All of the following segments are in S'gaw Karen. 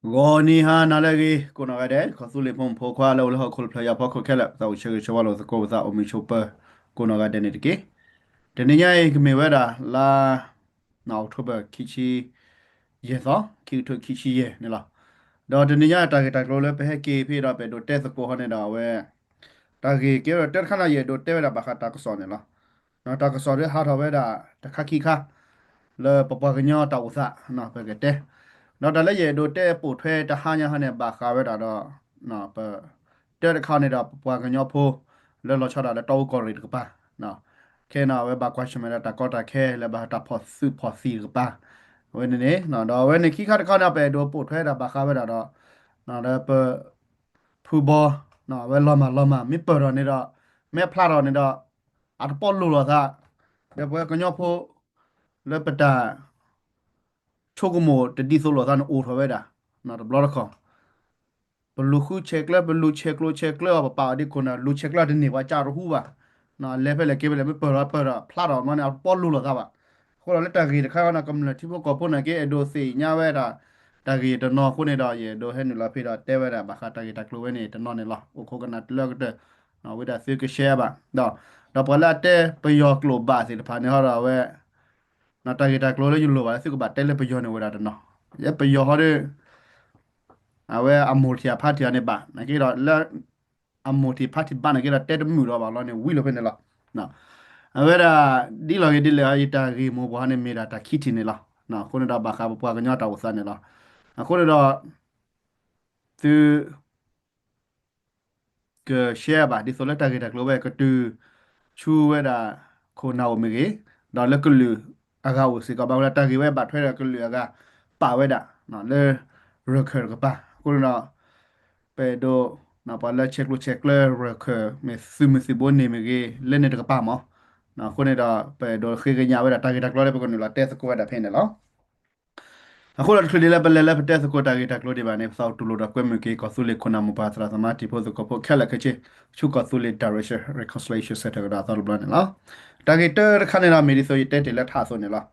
ဂီၤနံၤဟါနၤလၢအဂ့ၤ ကိးနီၢ်ဂၤဒဲး ကီၢ်သူလ့ၤဖိမုၣ်ဖိခွါလၢအိၣ်လၢဟီၣ်ခိၣ်ဖျၢၣ်ယၤဖီခိၣ်ခဲလၢာ် ပသးအိၣ်ဆၢဂ့ၤဆၢဝါလိာ်သကိးပသးအိၣ်မုာ်ဆိးပၢၤ ကိးနီၢ်ဂၤဒဲးန့ၣ်တက့ၢ်. တနံၤညါအံၤ ကမ့ၢ်ဝဲဒၣ်လါ October ခံဆံယဲၢ်သီ ခံကထိခံဆံယဲၢ်န့ၣ်လီၤ. ဒီးတနံၤညါတၢ်ဂ့ၢ်တၢ်ကျိၤလၢပဟဲက့ၤဖဲဒီး ပအဲၣ်ဒိးတဲသကိးဟီန့ၣ်ဒီးအဝဲ တၢ်ဂ့ၢ်ကဲဝဲဒၣ်တၢတခါန့ၣ် ယအဲၣ်ဒိးတဲဝဲဒၣ်ဘၣ်ဃးတၢ်ကစီၣ်န့ၣ်လီၤ. တၢ်ကစီၣ်ဒ်ဟးထီၣ်ဝဲဒၣ်တခါခံခါ လၢပပှၤကညီတၢ်အိၣ်သး ပကတဲ ဒီးတၢ်လၢယအဲၣ်ဒိးတဲပိာ်ထွဲတဟါညါဟီန့ၣ် ဘၣ်ဃးဝဲဒၣ်ဒီး ပ တၢတခါန့ၣ်ဒီး ပပှၤကညီဖိ လၢလီၤဆီဒၣ်လၢတီအူကီၢ်ရ့ၣ်တကပၤ ခဲအံၤန့ၣ် အဝဲဘၣ်ကွၢ်ဆၢၣ်မဲာ်ဒီးတၢ်ကီတၢ်ခဲလၢဘၣ်တၢ်ဖီၣ်သုးဖီၣ်သံၣ်တကပၤ အဝဲန့ၣ်န့ၣ် ဒီးအဝဲန့ၣ်ခံခါတခါန့ၣ် ပအဲၣ်ဒိးပိာ်ထွဲဒၣ်ဘၣ်ဃးဝဲဒၣ်ဒီး လၢပ ဖုဘီ အဝဲလီၤမၢ်လီၤမၢ် မ့ၢ်ပၢၢ်ထီၣ်န့ၣ်ဒီး မ့ၢ်ဖျါထီၣ်န့ၣ်ဒီး အတပီလိာ်လိာ်သး ဒီးပဝဲကညီဖိ လၢပတၢ် ဆိကမိၣ်တဒ်သိးလိာ်သးန့ၣ်အိၣ်ထီၣ်ဝဲဒၣ် တဘျီတခီၣ် ပလူၤဃုဆဲးကျၢ ပလူၤဆဲးကျိးဆဲးကျၢအီၤ ပပာ်အီၤဒ်ခိၣ်နၢ် လူၤဆဲးကျၢတန့ၢ်ပှၤကၢ်တဟူဘၣ် လဲၤဖဲလဲၣ်က့ၤဖဲလဲၣ် မ့ၢ်ပၢၢ်ထီၣ်ပၢၢ်ထီၣ် ဖျါထီၣ်မ့ၢ်န့ၣ် အတပီလိာ်လိာ်သးဘၣ်. အဃိဒီးလၢတၢ်ဂ့ၢ်တခါန့ၣ် ကမျၢၢ်ထံဖိကီၢ်ဖိနာ်က့ အဲၣ်ဒိးသ့ၣ်ညါဝဲဒၣ် တၢ်ဂ့ၢ်တနီၤအဃိန့ၣ်ဒီး ယအဲၣ်ဒိးဟဲနုာ်လီၤဖဲဒီးတဲဝဲဒၣ်ဘၣ်ဃးတၢ်ဂ့ၢ်တၢ်ကျိၤဝဲန့ၣ်တနီၤန့ၣ်လီၤ. အိၣ်ခိးကနၣ်တလၢကတၢၢ် ဝံၤဒၣ်သုကshareဘၣ် ဒီး ဒီးပှၤလၢအတဲပယီၤကျိာ်ဘၣ်သ့ၣ်တဖၣ်န့ၣ်ဟီဒီးအဝဲ တၢ်ဂ့ၢ်တၢ်ကျိၤလၢယလိၣ်ဘၣ်လၢသုကဘၣ်တဲလၢပယီၤန့ၣ်အိၣ်ဝဲဒၣ်တနီၤ ယဲပယီၤဟီဒီး အဝဲအမိၢ်ထံၣ်အဖါထံၣ်အီၤန့ၣ်ဘၣ် နာ်က့ဒီးလၢ အမိၢ်ထံၣ်ဖါထံၣ်ဘၣ်နာ်က့ဒီးတဲတမုာ်ဒီးဘၣ်လီၤန့ၣ် ဝံၤလီၤဖဲန့ၣ်လီၤ. အဝဲဒၣ် ဒ်လဲၣ်ဂ့ၤဒ်လဲၣ်ဂ့ၤ ယတၢ်ဂ့ၢ်မိၢ်ပှၤဟီန့ၣ်မ့ၢ်ဒၣ်တၢ်ခံထံၣ်န့ၣ်လီၤ. အဃိန့ၣ်ဒီးဘၣ်ဃးပပှၤကညီတၢ်အိၣ်သးန့ၣ်လီၤ. အဃိန့ၣ်ဒီး သု ကshareဘၣ် ဒ်သိးလၢတၢ်ဂ့ၢ်တၢ်ကျိၤဝဲကတုၤဆူဝဲဒၣ်ခိၣ်နၢ်အိၣ်မ့ၢ်ဂ့ၤ, ဒီးလၢကလုာ်အဂၤအိၣ်စ့ၢ်ကီး ဘၣ်ဝဲဒၣ်တၢ်ဂ့ၢ်ဝဲဘၣ်ထွဲဒီးကလုာ်အဂၤပာ်ဝဲဒၣ် လၢ ရၢၢ်ခၢၣ်တကပၤ အဃိန့ၣ်ဒီး ပအဲၣ်ဒိး ပှၤလၢဆဲးကျိးဆဲးကျၢရၢၢ်ခၢၣ် မ့ၢ်သုးမုၢ်သံၣ်ဘိန့ၣ်မ့ၢ်ဂ့ၤ လၢန့ၣ်တကပၤမး, အဃိန့ၣ်ဒီး ပအဲၣ်ဒိးဃ့ကညးဝဲဒၣ်တၢ်ဂ့ၢ်တၢ်ကျိၤလၢပကနုာ်လီၤတဲသကိးဝဲဒၣ်ဖဲန့ၣ်လီၤ. အဃိဒီးတချုးဒံးလၢပလဲၤလၢပတဲသကိးတၢ်ဂ့ၢ်တၢ်ကျိၤဒံးဘၣ်န့ၣ် ပသးအိၣ်တူၢ်လိာ်ဒီးကွဲမုာ်က့ၤ ကီၢ်သူလ့ၤခိၣ်နၢ်မိၢ်ပၢ်သရၣ်သမါတံၤဖိသကိးဖိခဲလၢာ်ခဲဆ့ ဆူကီၢ်သူလ့ၤ Direction Reconciliation Centre ကဒီးအသီတဘျီန့ၣ်လီၤ. တၢ်ဂ့ၢ်တၢတခါန့ၣ်ဒီး မ့ၢ်ဒ်သိးယတဲတ့ၢ်လၢထးအသိးန့ၣ်လီၤ.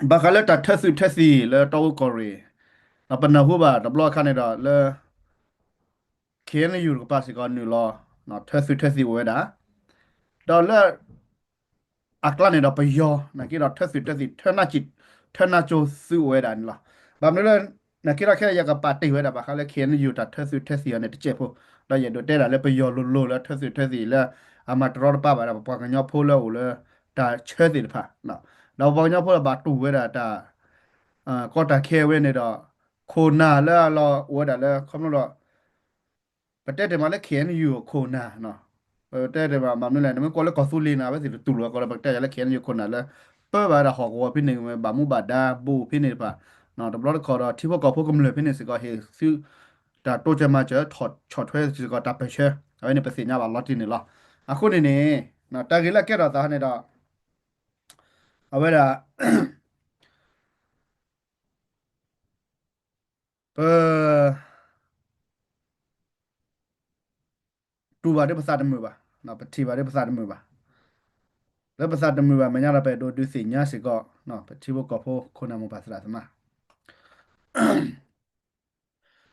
ဘၣ်ဃးလၢတၢ်ထၢသုးထၢသံၣ်လၢတီအူကီၢ်ရ့ၣ် ဒီးပနၢ်ဟူဘၣ်တဘျီအခါန့ၣ်ဒီးလၢ ခ့ၣ်အဲၣ်ယူၣ်တကပၤစ့ၢ်ကီးနုာ်လီၤ ထၢသုးထၢသံၣ်အိၣ်ဝဲဒၣ် ဒီးလၢ အကျါန့ၣ်ဒီးပယီၤ နာ်က့ဒီးထၢသုးထၢသံၣ် ထၢနၢ်ကၠိသုးအိၣ်ဝဲဒၣ်န့ၣ်လီၤ. ဘၣ်မနုၤလၢ နာ်က့ဒီးခဲအံၤယကပာ်တ့ၢ်ဝဲဒၣ်ဘၣ်ဃးလၢ ခ့ၣ်အဲၣ်ယူၣ် တၢ်ထၢသုးထၢသံၣ်အီၤန့ၣ်တစဲးဖိ ဒီးယအဲၣ်ဒိးတဲဒၣ်လၢပယီၤလိၤလိၤလၢထၢသုးထၢသံၣ်လၢ အမၤတရီတပါဘၣ်ဒီးပပှၤကညီဖိလၢအိၣ်လၢ တၢ်ဆၢသ့ၣ်တဖၣ် ဒီးပပှၤကညီဖိလၢဘၣ်တူၢ်ဝဲဒၣ်တၢ် ကီတၢ်ခဲဝဲန့ၣ်ဒီး ခိၣ်နၢ်လၢအလီၢ်အိၣ်ဝဲဒၣ်လၢခီဖျိဒီး ပတဲတ့ၢ်မးလၢ ခ့ၣ်အဲၣ်ယူၣ် အခိၣ်နၢ် ပတဲတ့ၢ်မး ဘၣ်မနုၤလဲၣ် နမ့ၢ်ကွၢ်လၢကီၢ်သူလ့ၤန့ၣ် အဝဲသ့ၣ်တတူၢ်လိာ်အဃိဒီး ပကတဲယၤလၢ ခ့ၣ်အဲၣ်ယူၣ် ခိၣ်နၢ်လၢ ပၢဘၣ်ဝဲဒၣ်ဟီၣ်ကဝီၤဖဲန့ၣ် ဘၣ်မူဘၣ်ဒါဘူးဖဲန့ၣ်တဖၣ် တဘျီတခီၣ်ဒီး ထံဖိကီၢ်ဖိကမျၢၢ်ဖဲန့ၣ်စ့ၢ်ကီး ဟ့ၣ်သု တၢ်တိစၢၤမၤစၢၤ ဆီၣ်ထွဲစ့ၢ်ကီးတၢ်ပၢၢ်ဆၢ အဝဲန့ၣ်ပသ့ၣ်ညါဘၣ်လီၤတံၢ်န့ၣ်လီၤ. အဃိန့ၣ်န့ၣ် တၢ်ဂ့ၢ်လၢအကဲထီၣ်သးန့ၣ်ဒီး အဝဲဒၣ် ပ တူၢ်ဘၣ်ဒီးပသးတမုာ်ဘၣ်, ပထံၣ်ဘၣ်ဒီးပသးတမုာ်ဘၣ်. လၢပသးတမုာ်ဘၣ် မဲာ်ညါဒီး ပအဲၣ်ဒိးဒုးသ့ၣ်ညါစ့ၢ်ကီး ပထံဖိကီၢ်ဖိ ခိၣ်နၢ်မိၢ်ပၢ်သရၣ်သမါ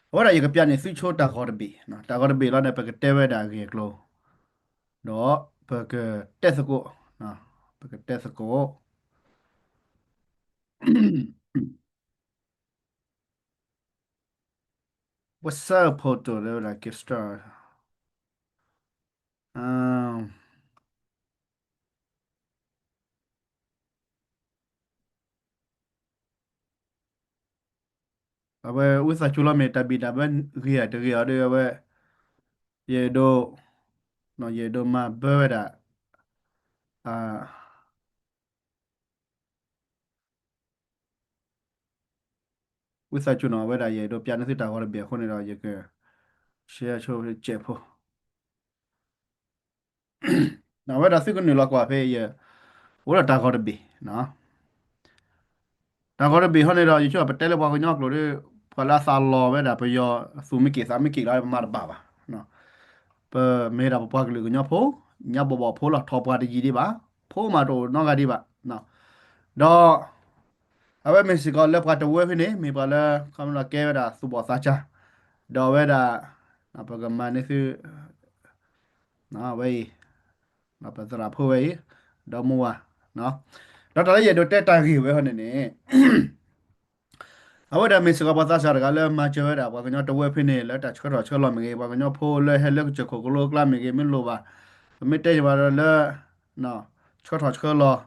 အဝဲဒၣ်ယကပျးန့ၢ်သုဆိတၢ်ဂီၤတဘ့ၣ်, တၢ်ဂီၤတဘ့ၣ်လီၤန့ၣ် ပကတဲဝဲဒၣ်အဂ့ၢ်အကျိၤ, ဒီးပကတဲသကိး, ပကတဲသကိး What's up, Poto လၢဝဲဒၣ် Gifstar အဝဲဝံသးစူၤလီၤ မ့ၢ်တၢ်ဘံၣ်တၢ်ဘၢဂ့ၤဧါတဂ့ၤဧါဒီး အဝဲ ယအဲၣ်ဒိး ယအဲၣ်ဒိးမၤဘၢဝဲဒၣ် ဝံသးစူၤနီၤ အဝဲဒၣ်ယအဲၣ်ဒိးပျးန့ၢ်သုတၢ်ဂီၤတဘ့ၣ်အဃိန့ၣ်ဒီး ယက share ဆိကဲးဖိ အဝဲဒၣ်သုကနုာ်လီၤကွၢ်ဖဲယ အိၣ်ဒီးတၢ်ဂီၤတဘ့ၣ်, တၢ်ဂီၤတဘ့ၣ်ဟီန့ၣ်ဒီး ယဆိပတဲလၢပှၤကညီကျိာ်ဒီး ပှၤလၢအသးလီၤဝဲဒၣ်ပယီၤသူၣ်မ့ၢ်က့ၤသးမ့ၢ်က့ၤလီၤ ပမၤတဘၣ်ဘၣ်. ပမ့ၢ်ဒၣ်ပပှၤကလုာ်ကညီဖိ ညါဘီၣ်ဘီၣ်ဖိလီၤ ထီၣ်ပှၤတယံာ်ဒံးဘၣ်, ဖိမးတအိၣ်နီတဂၤဒံးဘၣ်. ဒီး အဝဲမ့ၢ်စ့ၢ်ကီးလၢပှၤတဝၢဖဲန့ၣ် မ့ၢ်ပှၤလၢ ခီဖျိကဲဝဲဒၣ်သူၣ်ဘီၣ်သးစၢ်, ဒီးအဝဲဒၣ် ပကမၤန့ၢ်သု အဝဲအံၤ ပသရၣ်ဖိဝဲအံၤ ဒီမါဝၤ, ဒီးတၢ်လၢယအဲၣ်ဒိးတဲတၢ်ဂ့ၢ်ဝဲဟီန့ၣ်န့ၣ် အဝဲဒၣ်မ့ၢ်စ့ၢ်ကီးပှၤသးစၢ်တဂၤလၢမၤစၢၤဝဲဒၣ် ပှၤကညီတဝၢဖဲန့ၣ် လၢတၢ်ဆှၢထီၣ်ဆှၢလီၤမ့ၢ်ဂ့ၤ, ပှၤကညီဖိလၢဟဲလၢကစၢၢ်ခိၣ်ကလိအကျါမ့ၢ်ဂ့ၤ, မ့ၢ်လိၣ်ဘၣ် ပမ့ၢ်တဲယၤဘၣ်ဒီးလၢ ဆှၢထီၣ်ဆှၢလီၤ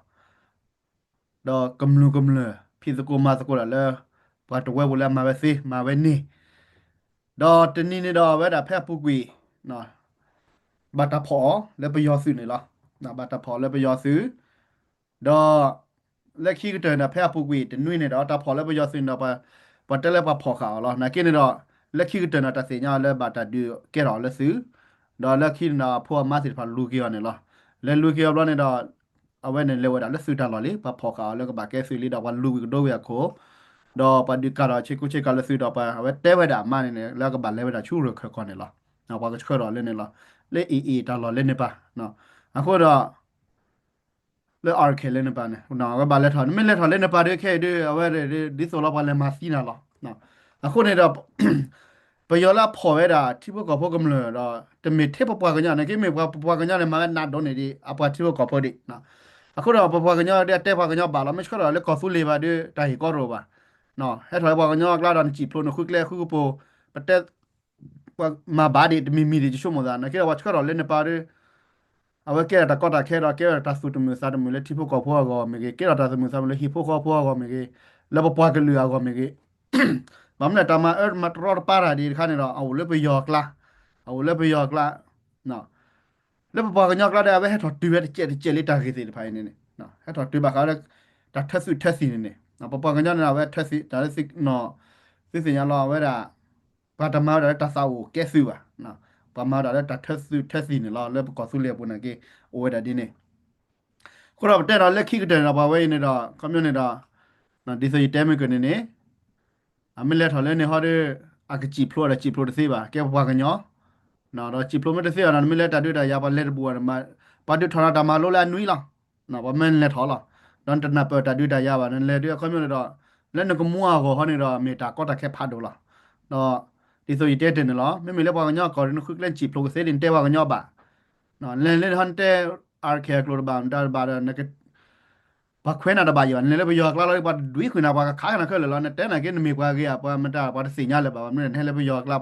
ဒီးကမျၢၢ်ကမျၢၢ် ဖံးသကိးမၤသကိးဒၣ်လၢ ပှၤတဝၢပူၤလၢအမၤဝဲသ့ မၤဝဲန့ၣ်, ဒီးတနံၤန့ၣ်ဒီးအဝဲဒၣ်ဖဲအပူၤကွံာ် ဘၣ်တၢ်ဖီၣ်အီၤလၢပယီၤသုးန့ၣ်လီၤ. ဘၣ်တၢ်ဖီၣ်လၢပယီၤသုး, ဒီး လၢခံကတၢၢ်န့ၣ် ဖဲအပူၤကွံာ်တနွံန့ၣ်ဒီး တၢ်ဖီၣ်လၢပယီၤသုးန့ၣ်ဒီး ပှၤတဲလၢပှၤဖီၣ်ဃာ်အီၤလီၤ. နာ်က့န့ၣ်ဒီး လၢခံကတၢၢ်န့ၣ် တၢ်သ့ၣ်ညါအီၤလၢဘၣ်တၢ်ဒုးကဲထီၣ်အီၤလၢသုး, ဒီးလၢခံန့ၣ်ဒီး အဖိအမါသ့ၣ်တဖၣ်လူၤက့ၤအီၤန့ၣ်လီၤ. လဲၤလူၤက့ၤအီၤဘျီန့ၣ်ဒီး အဝဲန့ၣ်လဲၤဝဲဒၣ်လၢသုးတၢ်လီၢ်လံ, ပှၤဖီၣ်ဃာ်အီၤလၢကဘၣ်ကဲသုးလံဒီး ပှၤလူၤဝံၤကဒိဝံၤအခိၣ်, ဒီးပှၤဒုးကၤထီၣ်ဆ့ကူဆ့ကၤလၢသုးဒီး ပှၤအဝဲတဲဝဲဒၣ်အမါန့ၣ်န့ၣ် လၢကဘၣ်လဲၤဝဲဒၣ်ဆူရခၢၣ်ကီၢ်န့ၣ်လီၤ. ပှၤကဆှၢထီၣ်လၢန့ၣ်လီၤ. လၢအ့ၣ်အ့ၣ်တၢ်လီၢ်လၢန့ၣ်ပၢ်, အဃိဒီး လၢ အါရခဲ လၢန့ၣ်ပၢ်န့ၣ် အဝဲဘၣ်လဲၤထီၣ်, နမ့ၢ်လဲၤထီၣ်လၢန့ၣ်ပၢ်ဒီး ခဲအံၤဒီး အဝဲဒ်သိးလီၤပှၤလဲၤမၤသံနၤလီၤ. အဃိန့ၣ်ဒီး ပယီၤလၢအဖီၣ်ဝဲဒၣ် ထံဖိကီၢ်ဖိကမျၢၢ်ဒီး တမ့ၢ်ထဲပပှၤကညီနာ်က့ မ့ၢ်ပပှၤကညီန့ၣ် မၤဝဲနးဒိၣ်န့ၢ်ဒံး အပှၤထံဖိကီၢ်ဖိဒံး. အဃိဒီးပပှၤကညီဒ်အတဲပှၤကညီဘၣ်လီၤ, မ့ၢ်ဆှၢထီၣ်လၢကီၢ်သူလ့ၤဘၣ်ဒီး တၢ်ဟ့ၣ်ကီတအိၣ်ဘၣ်. ဟဲထီၣ်လၢပှၤကညီအကျါဒီး နစံၣ်ဖျိး နဃုကျဲဃုကပူၤ, ပတဲ ပှၤမၤဘၣ်ဒံး တမံၤမံၤဒံး ယဆိကမိၣ်သး နာ်က့ဒီး ပှၤဆှၢထီၣ်လၢန့ၣ်ပၢ်ဒီး အဝဲကဲထီၣ်တၢ်ကီတၢ်ခဲဒီး ကဲထီၣ်တၢ်သူၣ်တမုာ်သးတမုာ်လၢထံဖိကီၢ်ဖိအဂီၢ်မ့ၢ်ဂ့ၤ, ကဲထီၣ်တၢ်သူၣ်မုာ်သးမုာ်လၢဟံၣ်ဖိဃီဖိအဂီၢ်မ့ၢ်ဂ့ၤ, လၢပပှၤကလုာ်အဂီၢ်မ့ၢ်ဂ့ၤ, ဘၣ်မနုၤလဲၣ် တၢ်မၤအၢမၤတရီတပါတၢ်ဒံးတခါန့ၣ်ဒီး အအိၣ်လၢပယီၤအကျါ, အအိၣ်လၢပယီၤအကျါ လၢပပှၤကညီအကျါဒီး အဝဲဟဲထီၣ်တုၤဝဲတစဲးတစဲးလံ တၢ်ဂ့ၢ်သ့ၣ်တဖၣ်အံၤန့ၣ်န့ၣ် ဟဲထီၣ်တုၤဘၣ်ဃးလၢ တၢ်ထၢသုးထၢသံၣ်န့ၣ်န့ၣ် ပပှၤကညီန့ၣ် အဝဲထၢသုး တၢ်လၢ သုသ့ၣ်ညါလီၤ အဝဲဒၣ် ပှၤတမၤဝဲဒၣ်လၢတၢ်သးအိၣ်ကဲသုးဘၣ်, ပှၤမၤဝဲဒၣ်လၢတၢ်ထၢသုးထၢသံၣ်န့ၣ်လီၤ. လၢပကီၢ်သူလ့ၤအပူၤနာ်က့ အိၣ်ဝဲဒၣ်ဒ်န့ၣ်. အဃိဒီးပတဲဒီးလၢခံကတၢၢ်န့ၣ်ဒီး ပှၤဝဲအံၤန့ၣ်ဒီး ခီပညီန့ၣ်ဒီး ဒ်သိးယတဲမုၢ်ကၢၢ်န့ၣ်န့ၣ် အမ့ၢ်လဲၤထီၣ်လၢန့ၣ်ဟီဒီး အကစံၣ်ဖျိဒီးစံၣ်ဖျိတသ့ဘၣ် ကဲပပှၤကညီ, ဒီးစံၣ်ဖျိမ့ၢ်တသ့ဘၣ်ဒီး နမ့ၢ်လဲၤတၢ်ဒုးတၢ်ယၤ ပှၤလဲၤတဘူးဘၣ်န့ၣ် ပှၤဒုးထီၣ်နၤတၢ်မၤလိလၢအနွံလီၤ. ပှၤမ့ၢ်လဲၤထီၣ်လီၤ ဒီးနတနၢ်ပၢၢ်တၢ်ဒုးတၢ်ယၤဘၣ် နလဲၤဒုးအခီပညီန့ၣ်ဒီး လၢနကမူအဂီၢ်ဟီန့ၣ်ဒီး မ့ၢ်တၢ်ကီတၢ်ခဲဖးဒိၣ်လီၤ. ဒီး ဒ်သိးယတဲတ့ၢ်န့ၣ်လီၤ မ့မ့ၢ်လၢပှၤကညီကီၢ်ဒီး နဃုကျဲနစံၣ်ဖျိကသ့ဒ်နတဲပှၤကညီဘၣ် လဲၤလၢန့ၣ်ဟီနတဲ အါရခဲ အကျိာ်တဘၣ် မတၤတဘၣ်ဒီး ပှၤခွဲးနၤတဘၣ်ယံၤဘၣ် နလဲၤလၢပယီၤအကျါလီၤ ပှၤတဒွံဃုာ်နၤ ပှၤကခးကနၤခဲလၢာ်လီၤ နတဲနာ်က့နမ့ၢ်ပှၤဂ့ၤဧါ ပှၤမတၤ ပှၤတသ့ၣ်ညါလၢၤဘၣ် ဘၣ်မနုၤလဲၣ် နဟဲလၢပယီၤအကျါ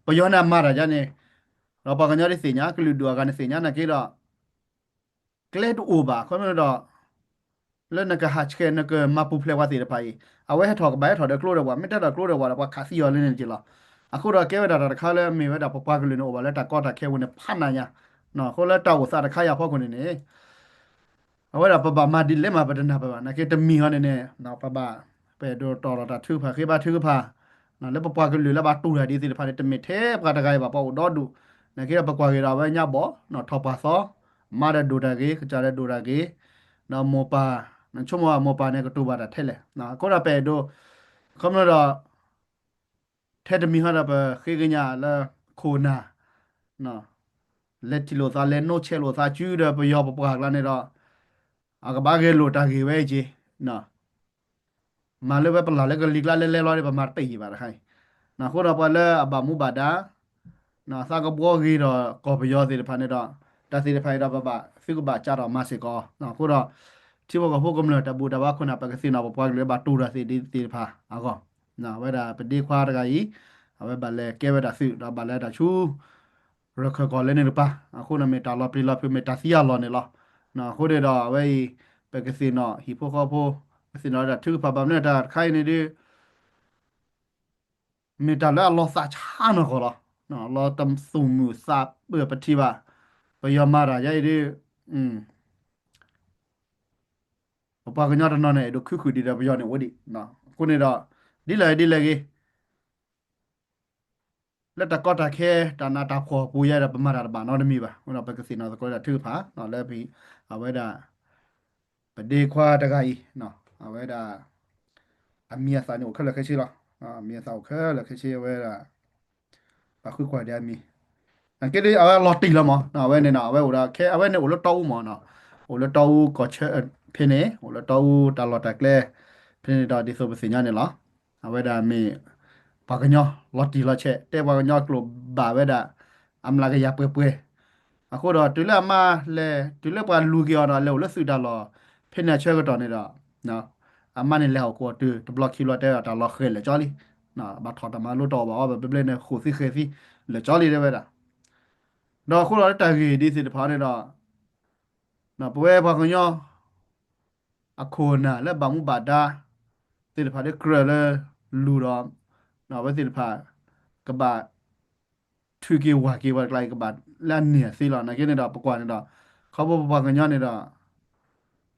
ပယီၤန့ၣ်အမၤတၢ်ယါန့ၣ် ဒီးပှၤကညီဒ်သ့ၣ်ညါ ကလုာ်ဒူၣ်အဂၤန့ၣ်သ့ၣ်ညါနာ်က့ဒီး ကျဲတအိၣ်ဘၣ် ခီဖျိဒီး လၢနကဟးဆှဲး နကမၤပူၤဖျဲးပှၤသ့ၣ်တဖၣ်အံၤ အဝဲဟဲထီၣ်ကဘၣ်ဟဲထီၣ်ဒီးကျိဒီးပှၤ မ့ၢ်တဲဒီးကျိဒီးပှၤဒီး ပှၤခးသံအီၤလၢန့ၣ်တက့ၢ်လီၤ. အဃိဒီးကဲဝဲဒၣ်တၢ်တခါလၢမ့ၢ်ဝဲဒၣ်ပပှၤကလုာ်န့ၣ်အိၣ်ဘၣ်လၢတၢ်ကီတၢ်ခဲအပူၤန့ၣ် ဖးနးညါ အဃိလၢတၢ်အိၣ်သးတခါအံၤအဖီခိၣ်န့ၣ်န့ၣ် အဝဲဒၣ်ပဘၣ်မၤဒ်လဲၣ်မးပတနၢ်ပၢၢ်ဘၣ် နာ်က့တမံၤဟီန့ၣ်န့ၣ် ပဘၣ် ပအဲၣ်ဒိးတီၢ်လီၤတၢ်ထုကဖၣ် ဃ့ဘါထုကဖၣ် လၢပပှၤကလုာ်လၢဘၣ်တူၢ်တၢ်ဒ်သ့ၣ်တဖၣ်န့ၣ် တမ့ၢ်ထဲပှၤတဂၤအံၤဘၣ် ပှၤအိၣ်ဒီဒူၣ် နာ်က့ဒီးပကွၢ်က့ၤဒီးအဝဲညါဘီၣ် ထီၣ်ပှၢ်သီ မါဒီးဒိၣ်တၢ်ဂ့ၤ ကစၢ်ဒီးဒိၣ်တၢ်ဂ့ၤ ဒီးမိၢ်ပၢ် နဆိကမိၣ်မိၢ်ပၢ်န့ၣ် ကတူၢ်ဘၣ်တၢ်ထဲလဲၣ် အဃိဒီးပအဲၣ်ဒိး ခီဖျိဒီး ထဲတမံၤဟီဒီးပဃ့ကညးလၢ ခိၣ်နၢ် လဲၤထံၣ်လိာ်သး လဲၤနိးဆဲးလိာ်သးစုဒီးပယီၤပပှၢ်ကျါန့ၣ်ဒီး အကဘၣ်ဂဲၤလိာ်တၢ်ဂ့ၢ်ဝဲအံၤက့ၤ မၤလၢဝဲပလၢ်လၢကလံၤကျါလဲလဲလီၤဒီး ပမၤတပ့ၢ်ယံၤဘၣ်တခါအံၤ အဃိဒီးပှၤလၢအဘၣ်မူဘၣ်ဒါ သးကဘှီဂ့ၤဒီးကီၢ်ပယီၤသ့ၣ်တဖၣ်န့ၣ်ဒီး တၢ်သ့ၣ်တဖၣ်အံၤဒီးပဘၣ် သုကဘၣ်ကးထီၣ်မၤစ့ၢ်ကီး အဃိဒီး ထံဖိကီၢ်ဖိကမျၢၢ်တၢ်ဘူၣ်တၢ်ဘါခိၣ်နၢ် ပကသ့ၣ်နီၣ်ပပှၤကလုာ်ဘၣ်တူၢ်တၢ်သ့ၣ်ဒ်သ့ၣ်တဖၣ်အဂီၢ် ဝဲဒၣ်ပဒ့ခွါတဂၤအံၤ အဝဲဘၣ်လဲၤကဲဝဲဒၣ်သုးဒီးဘၣ်လဲၤဒၣ်ဆူ ရခၢၣ်ကီၢ်လၢန့ၣ်တပၤ အဃိန့ၣ်မ့ၢ်တၢ်လီၤပျံၤလီၤဖုး မ့ၢ်တၢ်သံအလီၢ်န့ၣ်လီၤ. အဃိန့ၣ်ဒီးအဝဲအံၤ ပကသ့ၣ်နီၣ်ဟံၣ်ဖိဃီဖိ ပသ့ၣ်နီၣ်ဝဲဒၣ်ထုကဖၣ် ဘၣ်မနုၤတၢ်တခါအံၤန့ၣ်ဒီး မ့ၢ်တၢ်လၢအလီၤသးဆါနီၢ်ကီၢ်လီၤ. လီၤတသူၣ်မုာ်သးပၢၢ်ပထံၣ်ဘၣ် ပယီၤမၤတၢ်ယါအံၤဒီး ပပှၤကညီတနီၤန့ၣ် အဲၣ်ဒိးခုဃုာ်ဒံးဒီးပယီၤန့ၣ်အိၣ်ဒံး အဃိန့ၣ်ဒီး ဒ်လဲၣ်ဒ်လဲၣ်ဂ့ၤ လၢတၢ်ကီတၢ်ခဲ တၢ်နးတၢ်ဖှီၣ်ပူၤယါဒီး ပမၤတၢ်တဘၣ်နီတမံၤဘၣ်. အဃိဒီးပကသ့ၣ်နီၣ်သကိးတၢ်ထုကဖၣ် လၢ အဝဲဒၣ် ပဒ့ခွါတဂၤအံၤ အဝဲဒၣ် အမံၤအသၣ်န့ၣ်အိၣ်ခဲလၢာ်ခဲဆ့လီၤ. အမံၤအသၣ်အိၣ်ခဲလၢာ်ခဲဆ့ အဝဲဒၣ် ပှၤဃုကွၢ်ဒံးအမံၤ နာ်က့ဒီး အဝဲလီၤတံၢ်လီၤမး အဝဲန့ၣ် အဝဲအိၣ်ဒီး ခဲအဝဲန့ၣ်အိၣ်လၢတီအူမး အိၣ်လၢတီအူကီၢ်ဆၢဖဲန့ၣ် အိၣ်လၢတီအူတၢ်လီၢ်တၢ်ကျဲ ဖဲန့ၣ်ဒီးဒ်သိးပသ့ၣ်ညါန့ၣ်လီၤ. အဝဲဒၣ်မ့ၢ် ပှၤကညီလီၤတံၢ်လီၤဆဲး တဲပှၤကညီကျိာ်ဘၣ်ဝဲဒၣ် အမျးကယၤပှဲၤပှဲၤ. အဃိဒီးတုၤလၢအမါလဲၤ တုၤလၢပှၤလူၤက့ၤအီၤဒီး လဲၤအိၣ်လၢသုးတၢ်လီၢ် ဖဲန့ၣ်အဆၢကတီၢ်န့ၣ်ဒီး အမါန့ၣ်လဲၤဟီၣ်ခိၣ်တုၤတဘျီခံဘျီ တဲဒီးတၢ်လီၤဃဲၤလၢာ်ကၠီလံ. ဘၣ်ထီၣ်တၢ်မၤလိတအီၣ်ဘၣ်အီဘၣ် ဘျဲၣ်ဘျဲၣ်န့ၣ် ဃိၣ်သံဃဲၤသံလၢာ်ကၠီလံ တဲဝဲဒၣ်. ဒီးအဃိဒီးလၢတၢ်ဂ့ၢ်ဒ်သ့ၣ်တဖၣ်န့ၣ်ဒီး ပဝဲပှၤကညီ အခိၣ်အနၢ်လၢဘၣ်မူဘၣ်ဒါသ့ၣ်တဖၣ် ဒီးကြၢးလၢလူၤဒီး အဝဲသ့ၣ်တဖၣ် ကဘၣ်ထုးက့ၤဝၢ်က့ၤဝဲတကျါအံၤ ကဘၣ်လၢအန့ၢ်အသ့လီၤ. နာ်က့န့ၣ်ဒီး ပကွၢ်န့ၣ်ဒီး ခီဖျိပပှၤကညီန့ၣ်ဒီး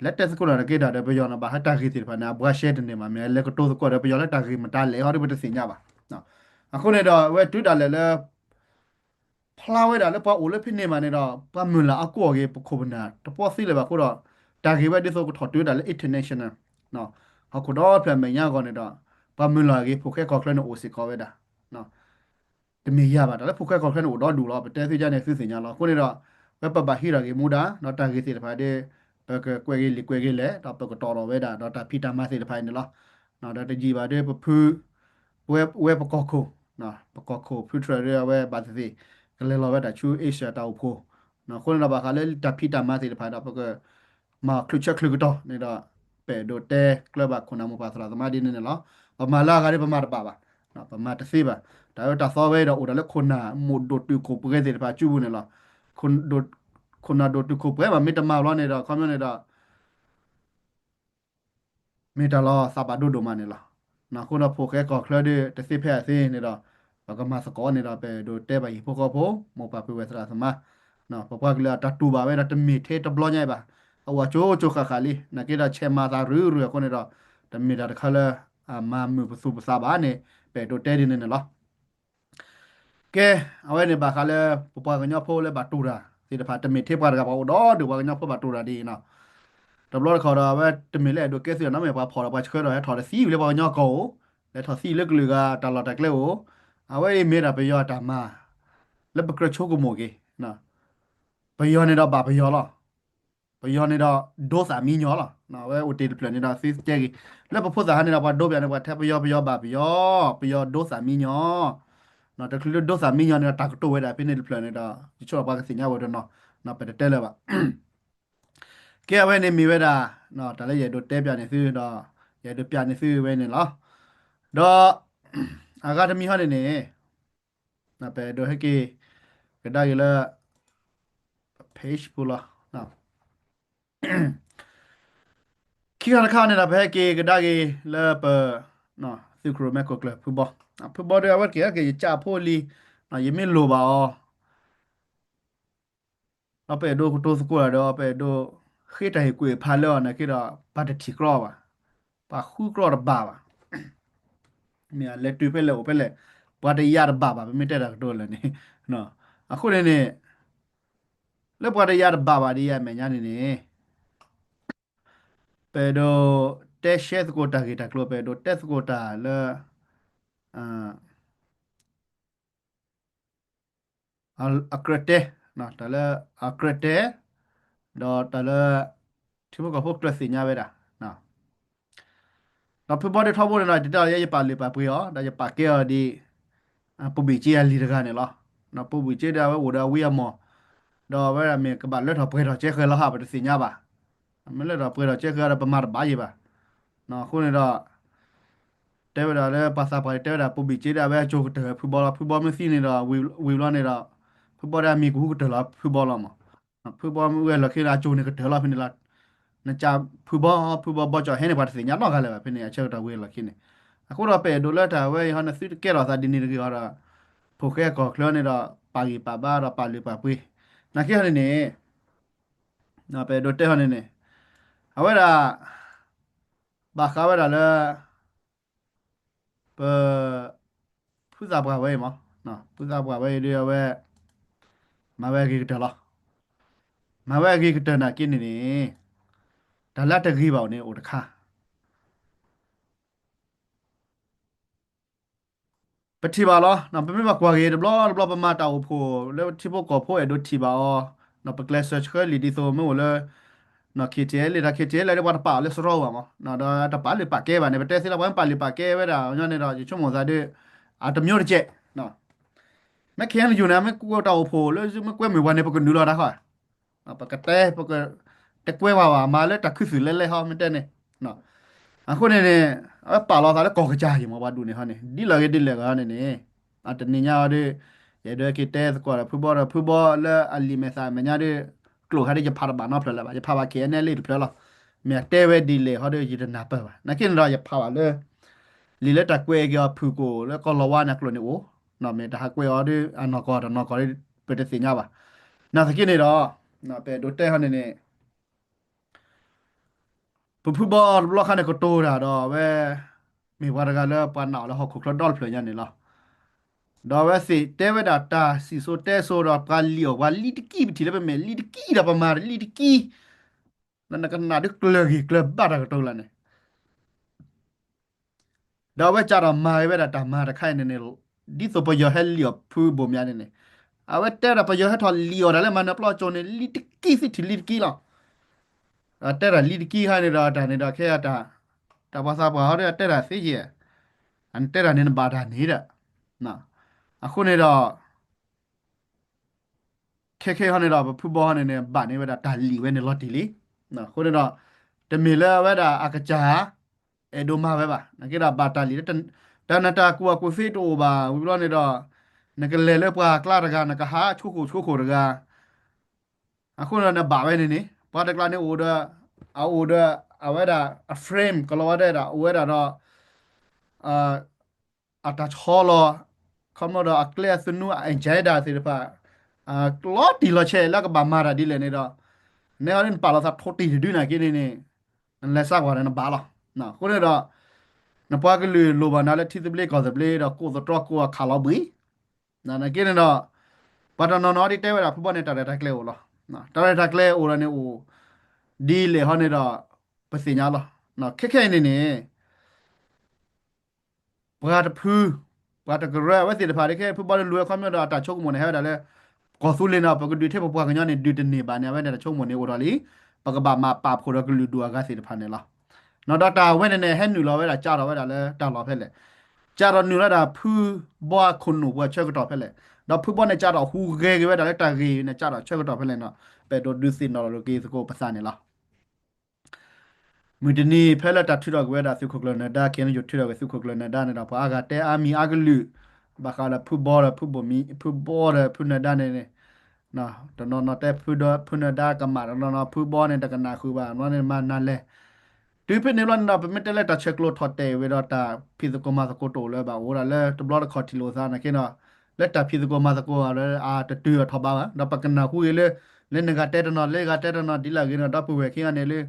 လဲၤတဲသကိးတၢ်နာ်က့တၢ်ဒီးပယီၤန့ၣ် ဘၣ်ဟဲတၢ်ဂ့ၢ်သ့ၣ်တဖၣ်န့ၣ် အဘှါရှဲတန့ၢ်ဘၣ် မ့ၢ်အလဲၤကတိၤသကိးဒီးပယီၤလၢတၢ်ဂ့ၢ်မတၤလဲၣ်ဟီဒီး ပတသ့ၣ်ညါဘၣ်. အဃိန့ၣ်ဒီး အဝဲတုၤဒၣ်လဲာ်လၢ ဖျါဝဲဒၣ်လၢပှၤအိၣ်လၢဖဲန့ၣ်မးန့ၣ်ဒီး ပှၤမုၢ်လၢ်အါကိးအဂ့ၢ် ပခိၣ်ပနၢ်တပီသ့လၢၤဘၣ်အဃိဒီး တၢ်ဂ့ၢ်ဝဲဒ်သိးကထီၣ်တုၤဝဲဒၣ်လၢ international ဟီၣ်ခိၣ်ဒီဖျၢၣ်အမဲာ်ညါအဂီၢ်န့ၣ်ဒီး ပှၤမုၢ်လၢ်အဂ့ၢ် ဖိၣ်ဃဲကီၢ်ချၢန့ၣ်အိၣ်စ့ၢ်ကီးဝဲဒၣ် တမ့ၢ်ယၤဘၣ် တၢ်လၢဖိၣ်ဃဲကီၢ်ချၢန့ၣ်အိၣ်ဒီဒူၣ်လီၤ ပတဲသုကါန့ၣ်သုသ့ၣ်ညါလီၤ. အဃိန့ၣ်ဒီး ဝဲပဘၣ်ဟံးထီၣ်ဂ့ၢ်မူဒါ ဒီးတၢ်ဂ့ၢ်သ့ၣ်တဖၣ်ဒီး ပကကွဲးက့ၤလံာ်ကွဲးက့ၤလဲၢ် ဒီးပကတီၢ်ထီၣ်ဝဲဒၣ် ဒီးတၢ်ဖံးတၢ်မၤသ့ၣ်တဖၣ်အံၤန့ၣ်လီၤ. ဒီးတယံာ်ဘၣ်ဒီးပဖု ဝဲ ဝဲပကီၢ်ခိၣ် ပကီၢ်ခိၣ်ဖုထြၢၣ်ဒီးအဝဲဘၣ်သ့ၣ်သ့ၣ် ကလဲၤလီၤဝဲဒၣ်ဆူ Asia တၢ်အိၣ်ဖှိၣ် အဃိန့ၣ်ဒီးဘၣ်ဃးလၢတၢ်ဖံးတၢ်မၤသ့ၣ်တဖၣ်ဒီး ပကမၤချုးဆၢချုးကတီၢ်န့ၣ်ဒီး ပအဲၣ်ဒိးတဲကျၢၤဘၣ်ခိၣ်နၢ်မိၢ်ပၢ်သရၣ်သမါဒ်န့ၣ်န့ၣ်လီၤ. ပမၤလၢအဂၤဒီးပမၤတဘၣ်ဘၣ် ပမၤတသ့ဘၣ်. တၢ်အၢတၢ်သီဝဲဒီးအိၣ်ဒီးလၢခိၣ်နၢ်မိၢ်ဒိၣ်တုာ်ခိၣ်ပှဲၤသ့ၣ်တဖၣ်အစုပူၤန့ၣ်လီၤ. ခိၣ်နၢ်ဒိၣ်တုာ်ခိၣ်ပှဲၤဘၣ် မ့ၢ်တမၤဘျီန့ၣ်ဒီး ခီပညီန့ၣ်ဒီး မ့ၢ်တၢ်လီၤသးဘၣ်ဒိဒိၣ်မးန့ၣ်လီၤ. အဃိဒီးဖိၣ်ဃဲကီၢ်ချၢဒီး တသ့ဖဲအသ့န့ၣ်ဒီး ပကမၤသကိးန့ၣ်ဒီး ပအဲၣ်ဒိးတဲဘၣ်ဟံၣ်ဖိဃီဖိ မိၢ်ပၢ်ဖုဝဲၢ်သရၣ်သမါ ပပှၤကလုာ်အတၢ်တူၢ်ဘၣ်ဝဲဒီး တမ့ၢ်ထဲတဘျီညါအံၤဘၣ်. အအိၣ်အကၠိကၠိဃၣ်ဃၣ်လံ နာ်က့ဒီးဆဲးမၤသးရုရုအဃိန့ၣ်ဒီး တမ့ၢ်တၢ်တခါလၢ အမၤမုာ်ပသူၣ်ပသးဘၣ်န့ၣ် ပအဲၣ်ဒိးတဲဒ်န့ၣ်န့ၣ်လီၤ. ကဲ, အဝဲန့ၣ်ဘၣ်ဃးလၢ ပပှၤကညီဖိလၢဘၣ်တူၢ်တၢ်သ့ၣ်တဖၣ် တမ့ၢ်ထဲပှၤတဂၤဘၣ်အိၣ်ဒီးဒုးပှၤကညီဖိဘၣ်တူၢ်တၢ်ဒ်အံၤနီၤ. တဘျီတခီၣ်ဒီး အဝဲတမ့ၢ်လၢအဲၣ်ဒိးကဲသုးနီတမံၤ ပှၤဖီၣ်ဒီးပှၤဆှၢဒီးဟဲထီၣ်တသံဝံၤလၢပှၤကညီကီၢ်ဧိၤ, လဲၤထီၣ်သံလၢကလုာ်ဂၤတၢ်လီၢ်တၢ်ကျဲဧိၤ, အဝဲအံၤမ့ၢ်ဒၣ်ပယီၤအတၢ်မၤ လၢပကြၢးဆိကမိၣ်က့ၤ ပယီၤန့ၣ်ဒီးဘၣ်ပယီၤလီၤ. ပယီၤန့ၣ်ဒီး ဒိသးမံညီလီၤ. အဝဲအိၣ်တ့ၢ်တဖျၢၣ်န့ၣ်ဒီး သုကဲက့ၤ လၢပဖိသၣ်ဟးန့ၣ်ဒီး ပှၤဒိပယီၤန့ၣ် ပှၤထဲပယီၤ ပယီၤဘၣ်ပယီၤ, ပယီၤဒိသးမံညီ, တချုးလၢဒိသးမံညီန့ၣ်ဒီး တၢ်ကတိၤဝဲဒၣ်ဖဲန့ၣ်တဖျၢၣ်န့ၣ်ဒီး ယဆိကမိၣ်ပှၤကသ့ၣ်ညါဝဲတနီၤ, ပတတဲလၢၤဘၣ်. ကဲ အဝဲန့ၣ်မ့ၢ်ဝဲဒၣ် တၢ်လၢယအဲၣ်ဒိးတဲပျးန့ၢ်သုဒီး ယအဲၣ်ဒိးပျးန့ၢ်သုဝဲန့ၣ်လီၤ. ဒီး အဂၤတမံၤဟီန့ၣ်န့ၣ် ပအဲၣ်ဒိးဟဲက့ၤ ကဒါက့ၤလၢ page ပူၤလီၤ. ခံခါတခါန့ၣ်ဒီး ပဟဲက့ၤကဒါက့ၤလၢပ သုးခိၣ်ရိၣ်မဲခိၣ်ကျၢၢ်ဖုဘီ, ဖုဘီဒီး အဝဲတက့ၢ်က့ၤ ယကၢ်ဖိလံ, ယမ့ၢ်လိၣ်ဘၣ်အီၤ ဒီးပအဲၣ်ဒိးကတိၤသကိးဒီး ပအဲၣ်ဒိးဃ့တၢ်ဟ့ၣ်ကူၣ်ဖးလၢအီၤနာ်က့ဒီး ပှၤတထံၣ်ကြီဘၣ်, ပှၤဃုကြီတဘၣ်ဘၣ်, မ့ၢ်လဲၤတုၤဖဲလဲၣ်အိၣ်ဖဲလဲၣ်, ပှၤတယၤတဘၣ်ဘၣ် ပမ့ၢ်တဲတၢ်ကတိၤလၢာ်န့ၣ်, အဃိန့ၣ်န့ၣ် လၢပှၤတယၤတဘၣ်ဘၣ်ဒ်အံၤအမဲာ်ညါန့ၣ်န့ၣ် ပအဲၣ်ဒိးတဲရှဲသကိးတၢ်ဂ့ၢ်တၢ်ကျိၤ ပအဲၣ်ဒိးတဲသကိးတၢ်လၢ အကြၢးတဲ, တၢ်လၢအကြၢးတဲ, ဒီးတၢ်လၢ ထံဖိကီၢ်ဖိကြၢးသ့ၣ်ညါဝဲဒၣ် ဒီးဖုဘီဒ့ထီဘိန့ၣ်ဒီး တတဲအီၤ ယပာ်လုၢ်ပာ်ပှ့ၤအီၤ ဒီးယပာ်ကဲအီၤဒ် ပူၤဘံၣ်က့အလံၤတဂၤန့ၣ်လီၤ. ပူၤဘံၣ်က့ဒီးအဝဲအိၣ်ဒီးအဝံအမီၢ်, ဒီးအဝဲဒၣ်မ့ၢ်ကဘၣ်လၢထီၣ်ပှဲၤထီၣ်ကဲဃၢၤလီၤဟး ပတသ့ၣ်ညါဘၣ်. မ့ၢ်လၢထီၣ်ပှဲၤထီၣ်ကဲဃၢၤဒီးပမၤတဘၣ်ယံၤဘၣ်. အဃိန့ၣ်ဒီး တဲဝဲဒၣ်လၢပှၤသးပှၢ်တဲဝဲဒၣ် ပူၤဘံၣ်က့ဒီးအဝဲအကၠိကတၢၢ်ဖုဘီလီၤ. ဖုဘီမ့ၢ်သံန့ၣ်ဒီး ဝံၤဘျီန့ၣ်ဒီး ဖုဘီဒီးအမံၤကဟူကတၢၢ်လီၤဖုဘီလီၤမး. ဖုဘီမ့ၢ်ဝံၤအလီၢ်ခံဒီး အကၠိန့ၣ်ကတၢၢ်လီၤဖဲန့ၣ်လီၤ. နကးဖုဘီ ဖုဘီဘီကၠီၣ်ဟဲန့ၣ် ပှၤတသ့ၣ်ညါနီတဂၤလၢၤဘၣ်ဖဲန့ၣ် အဆၢကတီၢ်ဝံၤအလီၢ်ခံန့ၣ်. အဃိဒီးပအဲၣ်ဒိးလၢတၢ်ဝဲအံၤဟီန့ၣ် သုတကဲထီၣ်သးဒ်န့ၣ်တဂ့ၤဟီဒီး ဖိၣ်ဃဲကီၢ်ချၢန့ၣ်ဒီး ပာ်ဂံၢ်ပာ်ဘါဒီးပာ်လုၢ်ပာ်ပှ့ၤ နာ်က့ဟီန့ၣ်န့ၣ် ပအဲၣ်ဒိးတဲဟီန့ၣ်န့ၣ် အဝဲဒၣ် ဘၣ်ဃးဝဲဒၣ်လၢ ပ ဖုသးပှၢ်ဝဲအံၤမး, ဖုသးပှၢ်ဝဲအံၤဒီးအဝဲ မၤဝဲအဂ့ၤကတၢၢ်လီၤ. မၤဝဲအဂ့ၤကတၢၢ်နာ်က့န့ၣ်န့ၣ် တၢ်လၢတဂ့ၤဘၣ်အိၣ်န့ၣ်အိၣ်တခါ ပထံၣ်ဘၣ်လီၤ. ပမ့ၢ်ဘၣ်ကွၢ်က့ၤတဘျီတဘျီ ပမၤတၢ်အိၣ်ဖှိၣ်လၢထံဖိကီၢ်ဖိအဲၣ်ဒိးထံၣ်ဘၣ်အီၤ, ပကျဲးစၢးဆှၢလံာ်ဒ်သိးမ့ၢ်အိၣ်လၢ KTLA ဒီး KTLA ဒီးပှၤတပာ်အီၤလၢစရီဘၣ်မး, ဒီးတပာ်လုၢ်ပာ်ကဲဘၣ်န့ၣ် ပတဲသ့လီၤ ပှၤမ့ၢ်ပာ်လုၢ်ပာ်ကဲဝဲဒၣ်ညီန့ၣ်ဒီး ယဆိကမိၣ်သးဒီး အတမျိုးတကဲး မ့ၢ် KNU န့ၣ် မ့ၢ်ကွဲးတၢ်အိၣ်ဖှိၣ်လၢမ့ၢ်ကွဲမုာ်ပှၤန့ၣ် ပကနုာ်လီၤတၢ်ဃီ, ပကတဲ ပက တကွဲးဝဲဘၣ် မၤလၢတၢ်ခုသူၣ်လဲလဲဟီ မ့ၢ်တဲန့ၣ်, အဃိန့ၣ်န့ၣ် အဝဲပာ်လီၤသးလၢကီၢ်ကစၢ်ယံၤမး ပှၤဒူၣ်န့ၣ်ဟီန့ၣ် ဒ်လဲၣ်ဂ့ၤဒ်လဲၣ်ဂ့ၤဟီန့ၣ်န့ၣ်, တနံၤညါအီၤဒီး ယအဲၣ်ဒိးက့ၤတဲသကိးဒီးဖုဘီဒီး ဖုဘီလၢအလံာ်မဲာ်သးမဲာ်ညါဒီး ကျိာ်ခါဒီးယဖးတဘၣ်နီတဖျၢၣ်လၢၤဘၣ် ယဖးဘၣ် KNLA တဖျၢၣ်လီၤ, မ့ၢ်အတဲဝဲဒ်လဲၣ်ဟီဒီး ယတနၢ်ပၢၢ်ဘၣ် နာ်က့န့ၣ်ဒီး ယဖးဘၣ်လၢ လံာ်လၢတၢ်ကွဲးက့ၤအီၤဖုၣ်ကိာ်လၢကီၢ်လီၤဝါန့ၣ် အကျိာ်န့ၣ်အိၣ်, မ့ၢ်တၢ်ဟးကွဲးအီၤဒီး အနီၢ်ကီၢ်တနီၢ်ကီၢ်ဒီး ပတသ့ၣ်ညါဘၣ်, နာ်သက့န့ၣ်ဒီး ပအဲၣ်ဒိးတဲဟီန့ၣ်န့ၣ် ပဖုဘီတဘျီခါန့ၣ်ကတိၤတၢ်ဒီးအဝဲ မ့ၢ်ပှၤတဂၤလၢပှၤနာ်အီၤလၢဟီၣ်ခိၣ်ချၢဒီတဖျၢၣ်ညါန့ၣ်လီၤ. ဒီးအဝဲသ့ၣ်တဲဝဲဒၣ်တၢ်စံၣ်စိၤတဲစိၤဒီးပှၤလံၣ်အီၣ်ပှၤလံတကံ ပထံၣ်လၢပမဲာ်လံတကံဒီးပမၤတလံတကံ, နကနၣ်ဒ်ကျၢၤဂ့ၤကျၢၤဘၣ်တၢ်ကတိၤလၢ်န့ၣ် ဒီးအဝဲကၢ်ဒီးမၤဂ့ၤဝဲဒၣ်တၢ်မၤတခါအံၤန့ၣ်န့ၣ်, ဒ်သိးပယီၤဟဲလံၣ်အီၣ်ဖုဘိၣ်မၠးန့ၣ်န့ၣ်, အဝဲတဲဒၣ်ပယီၤဟဲထီၣ်လံၣ်အီၣ်တၢ်လၢမၤနၢၤပျီကၠိန့ၣ် လံတကံသ့ၣ်ထံၣ်လံတကံလီၤ. တဲဒၣ်လံတကံခါန့ၣ်ဒီးတၢ်န့ၣ်ဒီးခဲအံၤ တၢ်ပှၤသးပှၢ်ဟီဒီးတဲဒၣ်သ့က့ၤ, အတဲဒၣ်န့ၣ်နဘၣ်တၢ်န့ၣ်ဒီး, အဃိန့ၣ်ဒီး ခဲခဲဟီန့ၣ်ဒီး ပဖုဘီဟီန့ၣ်န့ၣ် ဘၣ်န့ၢ်ဝဲဒၣ်တၢ်လံၣ်ဝဲန့ၣ်လီၤတံၢ်လံ. အဃိန့ၣ်ဒီး တမ့ၢ်လၢအဝဲဒၣ်အကစၢ် အဲၣ်ဒိးမၤဝဲဘၣ်. နာ်က့ဒီးဘၣ်တၢ်လံၣ်, တၢ်နတၢ်ကူၣ်ဘၣ်ကူၣ်သ့တအိၣ်ဘၣ်ဝံၤဘျီန့ၣ်ဒီး နကလဲၤလၢပှၤကျါတဂၤ နကဟးဆူခိၣ်ဆူခိၣ်တဂၤ အဃိန့ၣ်ဒီးနဘၣ်ဝဲန့ၣ်န့ၣ် ပှၤတကျါန့ၣ်အိၣ်ဒီး အအိၣ်ဒီး အဝဲဒၣ်အ frame ကလီၤဝဲဒၣ် အိၣ်ဝဲဒၣ်ဒီး အတၢ်ဆီလီၤ ခီဖျိဒီးအကျဲအသနူအ agenda သ့ၣ်တဖၣ် လီၤတံၢ်လီၤဆဲးလၢကဘၣ်မၤတၢ်ဒ်လဲၣ်န့ၣ်ဒီး နဲအီၤဒ်နပာ်လီၤသးထိးတံၢ်တဒုနာ်က့န့ၣ်န့ၣ် နလဲၤစးကွၢ်ဒီးနဘၣ်လီၤ. အဃိန့ၣ်ဒီး နပှၤကလုာ်လိၣ်ဘၣ်နၤလၢထံသဘျ့ကီၢ်သဘျ့ဒီး ကိးသတြီကိးအခးလီၤဘှံး နာ်က့န့ၣ်ဒီး ပှၤတနီၤနီၤဒ်တဲဝဲဒၣ်ဖုဘီန့ၣ် တၢ်ရဲၣ်တၢ်ကျဲၤအိၣ်လီၤ. တၢ်ရဲၣ်တၢ်ကျဲၤအိၣ်ဒီးန့ၣ်အိၣ် ဒ်လဲၣ်ဟီန့ၣ်ဒီး ပသ့ၣ်ညါလီၤ. ခဲခဲအံၤန့ၣ်န့ၣ် ပှၤတဖု ပှၤတကရၢ အဝဲသ့ၣ်တဖၣ်ဒ်ခဲဖုဘီလၢလူၤဝဲခီပညီဒီးအတၢ်ဆိကမိၣ်န့ၣ် ဟဲဝဲဒၣ်လၢ ကီၢ်သူလ့ၤန့ၣ် ပကဒုးထဲပပှၤကညီန့ၣ် ဒုးတန့ၢ်ဘၣ်န့ၣ် အဝဲန့ၣ်တၢ်ဆိကမိၣ်န့ၣ်အိၣ်ထီၣ်လံ. ပကဘၣ်မၤပာ်ဖှိၣ်ဒီးကလုာ်ဒူၣ်အဂၤသ့ၣ်တဖၣ်န့ၣ်လီၤ. ဒီးတၢ်ဝဲန့ၣ်န့ၣ် ဟဲနုာ်လီၤဝဲဒၣ် ကၢ်ထီၣ်ဝဲဒၣ်လၢတၢ်လီၢ်ဖဲလဲၣ်, ကၢ်ထီၣ်နုာ်လီၤဒၣ်ဖုဘီအခိၣ်နူာ်ပှၤဆၢကတီၢ်ဖဲလဲၣ်, ဒီးဖုဘီန့ၣ်ကၢ်ထီၣ်ဟူးဂဲၤက့ၤဝဲဒၣ်လၢတၢ်ဂ့ၢ်န့ၣ် ကၢ်ထီၣ်ဆၢကတီၢ်ဖဲလဲၣ်န့ၣ် ပအဲၣ်ဒိးဒုးသ့ၣ်နီၣ်ထီၣ်က့ၤသကိးပသးန့ၣ်လီၤ. မုၢ်တနံၤဖဲလၢတၢ်ထုးထီၣ်က့ၤဝဲဒၣ်သုးခိၣ်ကျၢၢ်နၢၤဒါ KNU ထုးထီၣ်က့ၤသုးခိၣ်ကျၢၢ်နၢၤဒါန့ၣ်ဒီး ပှၤအါဂၤတဲအါမံၤအါကလုာ် ဘၣ်ဃးလၢဖုဘီဒီးဖုဘိၣ်မံ ဖုဘီဒီးဖုနၢၤဒါန့ၣ်န့ၣ် တနီၤနီၤတဲဖုဒီးဖုနၢၤဒါကမၣ် တနီၤနီၤဖုဘီန့ၣ် တကနၣ်ဃုာ်ဘၣ် ဘီန့ၣ်မၤနၤလဲၣ်. တုၤဖဲန့ၣ်ဘျီန့ၣ်ဒီး ပမ့ၢ်တဲလၢတၢ်ဆဲးကျိးထီၣ်တဲာ်ဝဲဒီးတၢ်ဖံးသကိးမၤသကိးတအိၣ်လၢၤဘၣ် အိၣ်ဒၣ်လၢတဘျီတခီၣ်ထံၣ်လိာ်သးနာ်က့ဒီး လၢတၢ်ဖံးသကိးမၤသကိးအတတုၤအထီၣ်ဘးဘၣ် ဒီးပကနၢ်ဟူဂ့ၤလၢ လၢနဂၤတဲတနီၤ လၢဂၤတဲတနီၤ ဒ်လဲၣ်ဂ့ၤန့ၣ် ဒီပုၢ်ဝဲၢ်ခံဂၤန့ၣ်လၢ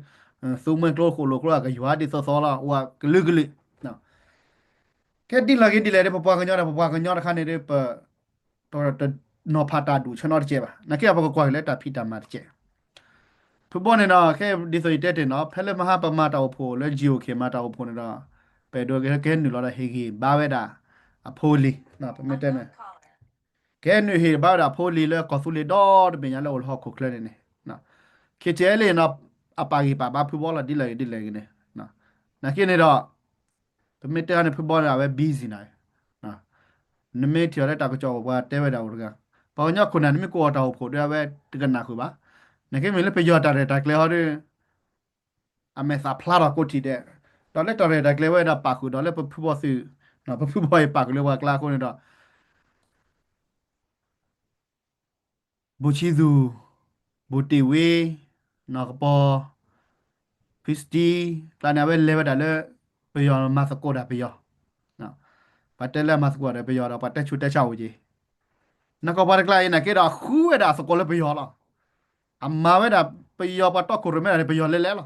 သူမှဲကျိခိၣ်လိာ်ကျိအကယွၤဒ်သိးသိးလီၤ အိၣ်ကလုာ်ကလုာ် ကဲဒ်လဲၣ်ဂ့ၤဒ်လဲၣ်ဒီး ပပှၤကညီဒီး ပပှၤကညီတခါန့ၣ်ဒီး ပ ပတနီၤဖးတၢ်ဒူၣ်ဆၢနီတကဲးဘၣ် နာ်က့ဒီးပကကွၢ်က့ၤလၢတၢ်ဖံးတၢ်မၤတကဲး ဖုဘီန့ၣ်ဒီး ခဲဒ်သိးယတဲတ့ၢ်နီၤ ဖဲလၢမဟါပမၤတၢ်အိၣ်ဖှိၣ်လၢ GOK မၤတၢ်အိၣ်ဖှိၣ်န့ၣ်ဒီး ပအဲၣ်ဒိးကဟဲနုာ်လီၤဒီးဟ့ၣ်ဂံၢ်ဘါဝဲဒၣ် အဖိလံၤ ပမ့ၢ်တဲန့ၣ် ကဟဲနုာ်ဟ့ၣ်ဘါဝဲဒၣ်အဖိလံၤလၢကီၢ်သူလ့ၤဒီတဘ့ၣ်ညါလၢအိၣ်လၢဟီၣ်ခိၣ်ချၢန့ၣ်န့ၣ် KTLA န့ၣ် အပာ်ဂံၢ်ပာ်ဘါဖုဘီလီၤ ဒ်လဲၣ်ဂ့ၤဒ်လဲၣ်ဂ့ၤန့ၣ် နာ်က့န့ၣ်ဒီး ပမ့ၢ်တဲဟီန့ၣ် ဖုဘီန့ၣ် အဝဲ busy နၤ နမ့ၢ်ထံၣ်အီၤလၢတၢ်ကစီၣ်ပူၤ ပှၤတဲဝဲဒၣ်အိၣ်တဂၤ ပှၤကညီခိၣ်နၢ် နမ့ၢ်ကိးအီၤတၢ်အိၣ်ဖှိၣ်ဒီး အဝဲတကနၣ်ဃုာ်ဘၣ်. နာ်က့မ့ၢ်လၢပယီၤတၢ်ရဲၣ်တၢ်ကျဲၤဟီဒီး အမဲာ်သးဖျါထီၣ်ကိးထံၣ်ဒဲး ဒီးလၢတၢ်ရဲၣ်တၢ်ကျဲၤဝဲဒၣ်ပာ်ဃုာ်ဒီးလၢပဖုဘီသုး ပဖုဘီအံၤပာ်ဃုာ်လၢပှၤကျါအဃိန့ၣ်ဒီး ဘိၣ်ဆံသူၣ်, ဘိၣ်တ့ၢ်ဝ့, နီၢ်ကပီၤ, ဖံစတံ, ကျါန့ၣ် အဝဲလဲၤဝဲဒၣ်လၢ ပယီၤမၤသကိးတၢ်ပယီၤ, ပှၤတဲလၢအမၤသကိးတၢ်ပယီၤဒီး ပှၤတဲဆူးတဲဆါအိၣ်က့ၤ, နကီၢ်ပှၤတကျါအံၤ နာ်က့ဒီး အဃုဝဲဒၣ်အသကိးလၢပယီၤလီၤ. အမၤဝဲဒၣ်ပယီၤ ပှၤတီခိၣ်ရိၣ်မဲဒၣ်န့ၣ် ပယီၤလဲၤလဲၤလီၤ.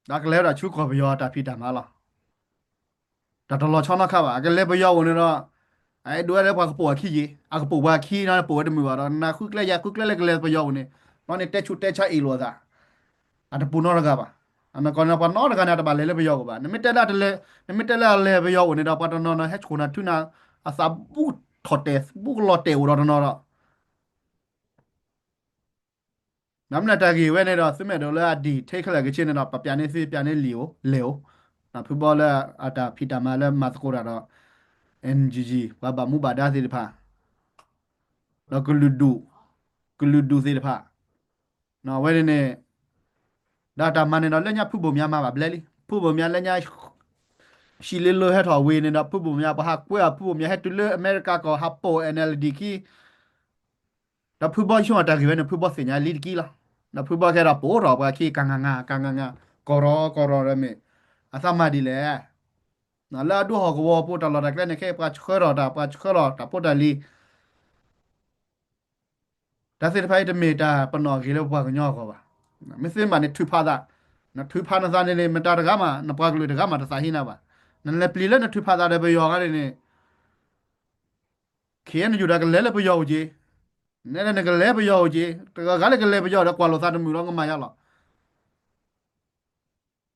ဒီးကလဲၤဝဲဒၣ်ဆူကီၢ်ပယီၤတၢ်ဖံးတၢ်မၤလီၤ. တၢ်တလီၤဆီနီတခါဘၣ်. အကလဲၤပယီၤအိၣ်န့ၣ်ဒီး အဲၣ်ဒိးဝဲလၢပှၤကပိာ်အခံယ့ၤ, အကပိာ်ပှၤခံဒီးပိာ်ဝဲတမုာ်ဘၣ်ဒီး နဃုကျဲယၤဃုကျဲလၢကလဲၤပယီၤအိၣ်န့ၣ် ဘီန့ၣ်တဲဆူးတဲဆါအ့ၣ်လိာ်အသး, အတပူၤနီတဂၤဘၣ်. အနီၢ်ကီၢ်န့ၣ် ပှၤနီတဂၤန့ၣ် အတဘၣ်လဲၤလၢပယီၤအိၣ်ဘၣ်. နမ့ၢ်တဲလၢအလဲၤ, နမ့ၢ်တဲလၢအလဲၤပယီၤအိၣ်န့ၣ်ဒီး ပှၤတနီၤနီၤဟဲဆိၣ်နၤထုနၤ အသးဘူးထီၣ်တဲာ် ဘူးကလီၤတဲာ်အိၣ်ဒီးတနီၤဒီး နမ့ၢ်တၢ်ဂ့ၢ်ဝဲန့ၣ်ဒီး သုးမုၢ်ဒိၣ်လၢအဒံၣ်ထဲခဲလၢာ်ခဲဆ့န့ၣ်ဒီး ပပျးန့ၢ်သု ပျးန့ၢ်လံာ်ဧိၤ လဲၤဧိၤ, ဖုဘီလၢအတၢ်ဖံးတၢ်မၤလၢမၤသကိးတၢ်ဒီး NUG ပှၤဘၣ်မူဘၣ်ဒါသ့ၣ်တဖၣ် ဒီးကလုာ်ဒူၣ်, ကလုာ်ဒူၣ်သ့ၣ်တဖၣ် အဝဲန့ၣ်န့ၣ် ဒီးတၢ်မၤန့ၣ်ဒီး လၢညါဖုဘိၣ်မၠါမၤဘၣ်ဘျဲလံ. ဖုဘိၣ်မၠါလၢညါ ဟံၣ်လ့လိဟဲထီၣ်ဝံၤန့ၣ်ဒီး ဖုဘိၣ်မၠါ ပှၤဟးကွဲအီၤ ဖုဘိၣ်မၠါဟဲတုၤလၢအမဲရကၤကီၢ် ဟးပိာ် NLD ခံ ဒီးဖုဘီဆိအတၢ်ဂ့ၢ်ဝဲန့ၣ် ဖုဘီသ့ၣ်ညါလံတကံလီၤ. ဒီးဖုဘီကဲဒီးပိာ်ထီၣ်ပှၤခံ ကငါငါ ကငါငါ ကီၢ်ရီကီၢ်ရီဒီးမ့ၢ် အသးမၤဒ်လဲၣ်. လၢအဒိဟီၣ်ကဝီၤဖိတၢ်လီၢ်တၢ်ကျဲန့ၣ် ခဲအံၤပှၤဆှၢထီၣ်တၢ် ပှၤဆှၢထီၣ်တၢ်ဖိတၢ်လံၤ တၢ်သ့ၣ်တဖၣ်အံၤတမ့ၢ်တၢ်ပနီၣ်အဂ့ၤလၢပပှၤကညီအဂီၢ်ဘၣ်. မ့ၢ်သ့မးန့ၣ်ထုးဖးသး, နထုးဖးနသးန့ၣ်န့ၣ် မတၤတဂၤမး နပှၤကလုာ်တဂၤမးတသးဟ့နၤဘၣ်. နလဲၤပျံၤလၢနထုးဖးသးဒီးပယီၤဂၤန့ၣ်န့ၣ် KNU ဒီးကလဲၤလၢပယီၤအိၣ်က့ၤ, နဲဒၣ်နကလဲၤပယီၤအိၣ်က့ၤ, တဂၤဂၤလၢကလဲၤပယီၤဒီးကွၢ်လိာ်သးတမုာ်လီၤ ကမၤယါလီၤ.